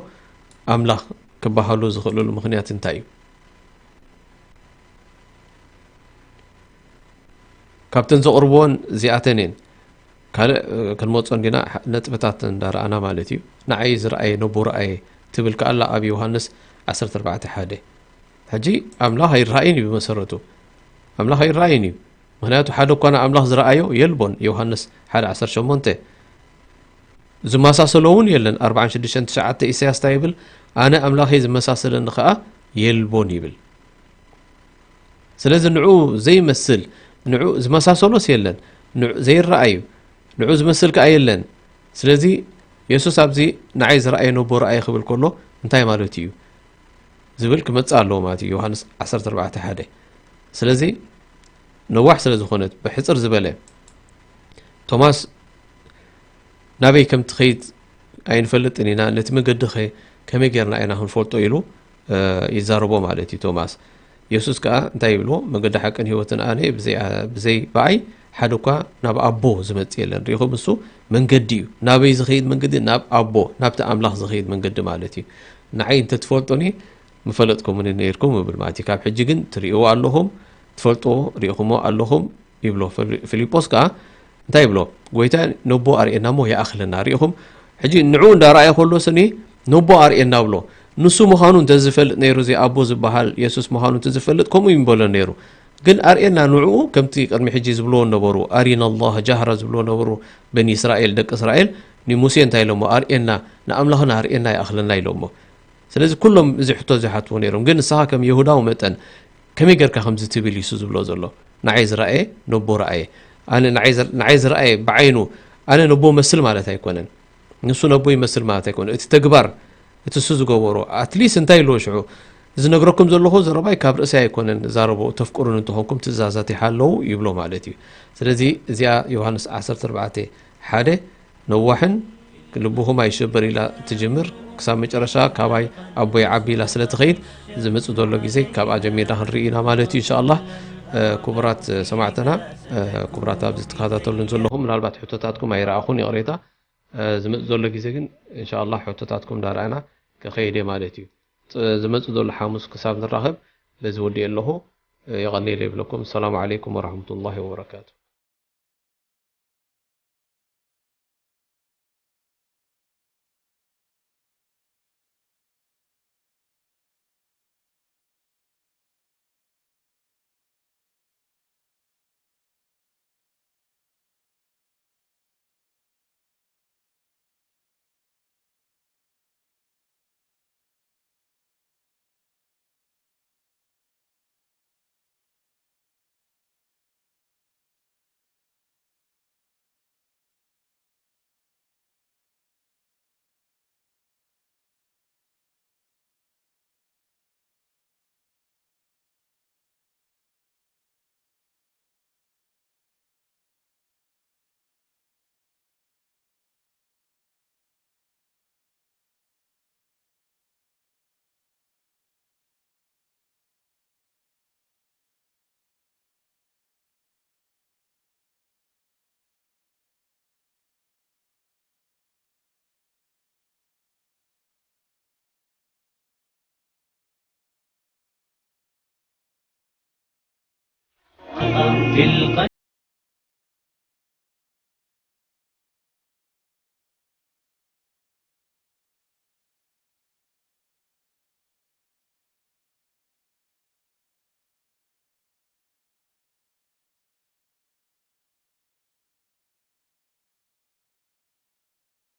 ኣምላኽ ክበሃሉ ዝኽእልሉ ምኽንያት እንታይ እዩ? ካብተን ዘቕርብወን እዚኣተን እየን። ካልእ፣ እ፣ ክንመጾ እንዲና፣ ሕ-፣ ነጥብታት እንዳረኣና ማለት እዩ። ንዓይ ዝረኣየ ነቦ ረኣየ ትብል ከኣላ ኣብ ዮሃንስ ዓሰርተ ኣርባዕተ ሓደ። ሕጂ ኣምላኽ ኣይረኣይን እዩ ብመሰረቱ። ኣምላኽ ኣይረኣይን እዩ። ምኽንያቱ ሓደ እኳ ንኣምላኽ ዝረኣዮ የልቦን። ዮሃንስ ሓደ ዓሰርተ ሸሞንተ። ዝመሳሰሎ እውን የለን። ኣርባዓን ሽዱሽተን ትሽዓተ ኢሳያስ እንታይ ይብል? ኣነ ኣምላኸይ ዝመሳሰለኒ ኸዓ የልቦን ይብል። ስለዚ ንዑ ዘይመስል፣ ንዑ ዝመሳሰሎስ የለን፣ ንዑ ዘይረኣዩ፣ ንዑ ዝመስል ከኣ የለን። ስለዚ የሱስ ኣብዚ ንዓይ ዝረኣየ ነቦ ረኣየ ክብል ከሎ እንታይ ማለት እዩ ዝብል ክመጽእ ኣለዎ ማለት እዩ። ዮሃንስ ዓሰርተ ኣርባዕተ ሓደ። ስለዚ ነዋሕ ስለ ዝኾነት ብሕጽር ዝበለ ቶማስ ናበይ ከም ትኸይድ ኣይንፈልጥን ኢና፣ ነቲ መገዲ ኸ ከመይ ጌርና ኢና ክንፈልጦ ኢሉ ይዛረቦ ማለት እዩ ቶማስ። የሱስ ከኣ እንታይ ይብልዎ? መገዲ ሓቅን ህይወትን ኣነ ብዘይ ብዘይ ብኣይ ሓደ እኳ ናብ ኣቦ ዝመጽእ የለን። ሪኢኹም? እሱ መንገዲ እዩ። ናበይ ዝኸይድ መንገዲ? ናብ ኣቦ፣ ናብቲ ኣምላኽ ዝኸይድ መንገዲ ማለት እዩ። ንዓይ እንተትፈልጡኒ ምፈለጥኩምኒ ነይርኩም ይብል ማለት እዩ። ካብ ሕጂ ግን ትርእይዎ ኣለኹም፣ ትፈልጥዎ ሪኢኹምዎ ኣለኹም ይብሎ። ፊልጶስ ከኣ እንታይ ይብሎ? ጎይታ ነቦ ኣርእየና እሞ ይኣኽለና። ሪኢኹም? ሕጂ ንዑ እንዳረኣየ ከሎ ስኒ ነቦ ኣርእየና ብሎ። ንሱ ምዃኑ እንተዝፈልጥ ነይሩ፣ እዚ ኣቦ ዝበሃል የሱስ ምዃኑ እንተዝፈልጥ ከምኡ ይምበሎ ነይሩ። ግን ኣርእየና ንዕኡ፣ ከምቲ ቅድሚ ሕጂ ዝብልዎ ነበሩ፣ ኣሪና ኣላህ ጃህራ ዝብልዎ ነበሩ በኒ እስራኤል፣ ደቂ እስራኤል። ንሙሴ እንታይ ኢሎሞ? ኣርእየና፣ ንኣምላኽና ኣርእየና ይኣኽለና ኢሎሞ። ስለዚ ኩሎም እዚ ሕቶ ዝሓትዎ ነይሮም። ግን ንስኻ ከም የሁዳዊ መጠን ከመይ ጌርካ ከምዚ ትብል ኢሱ ዝብሎ ዘሎ? ንዓይ ዝረኣየ ነቦ ረኣየ። ኣነ ንዓይ ዝር- ንዓይ ዝረኣየ ብዓይኑ ኣነ ነቦ መስል ማለት ኣይኮነን። ንሱ ነቦ ይመስል ማለት ኣይኮነን። እቲ ተግባር እቲ እሱ ዝገበሮ ኣትሊስ እንታይ ኢልዎ ሽዑ? ዝነግረኩም ዘለኹ ዘረባይ ካብ ርእሰይ ኣይኮነን ዛረቦ ተፍቅሩን እንተኾንኩም ትእዛዛት ይሓለዉ ይብሎ ማለት እዩ። ስለዚ እዚኣ ዮሃንስ ዓሰርተ ኣርባዕተ ሓደ ነዋሕን ልብኹም ኣይሸበር ኢላ ትጅምር ክሳብ መጨረሻ ካባይ ኣቦይ ዓቢ ኢላ ስለ ትኸይድ ዝመጽእ ዘሎ ግዜ ካብኣ ጀሚርና ክንርኢ ኢና ማለት እዩ። ኢንሻኣላህ ክቡራት ሰማዕትና፣ ክቡራት ኣብዚ ትከታተሉን ዘለኹም ምናልባት ሕቶታትኩም ኣይረኣኹን ይቕሬታ። ዝመጽእ ዘሎ ግዜ ግን ኢንሻኣላህ ሕቶታትኩም እንዳረኣና ክኸይድ እየ ማለት እዩ። ዝመጽእ ዘሎ ሓሙስ ክሳብ ንራኸብ በዚ ወዲእ ኣለኹ። የቐንየለ ይብለኩም። ሰላም ዓለይኩም ወረሕመቱላሂ ወበረካቱ።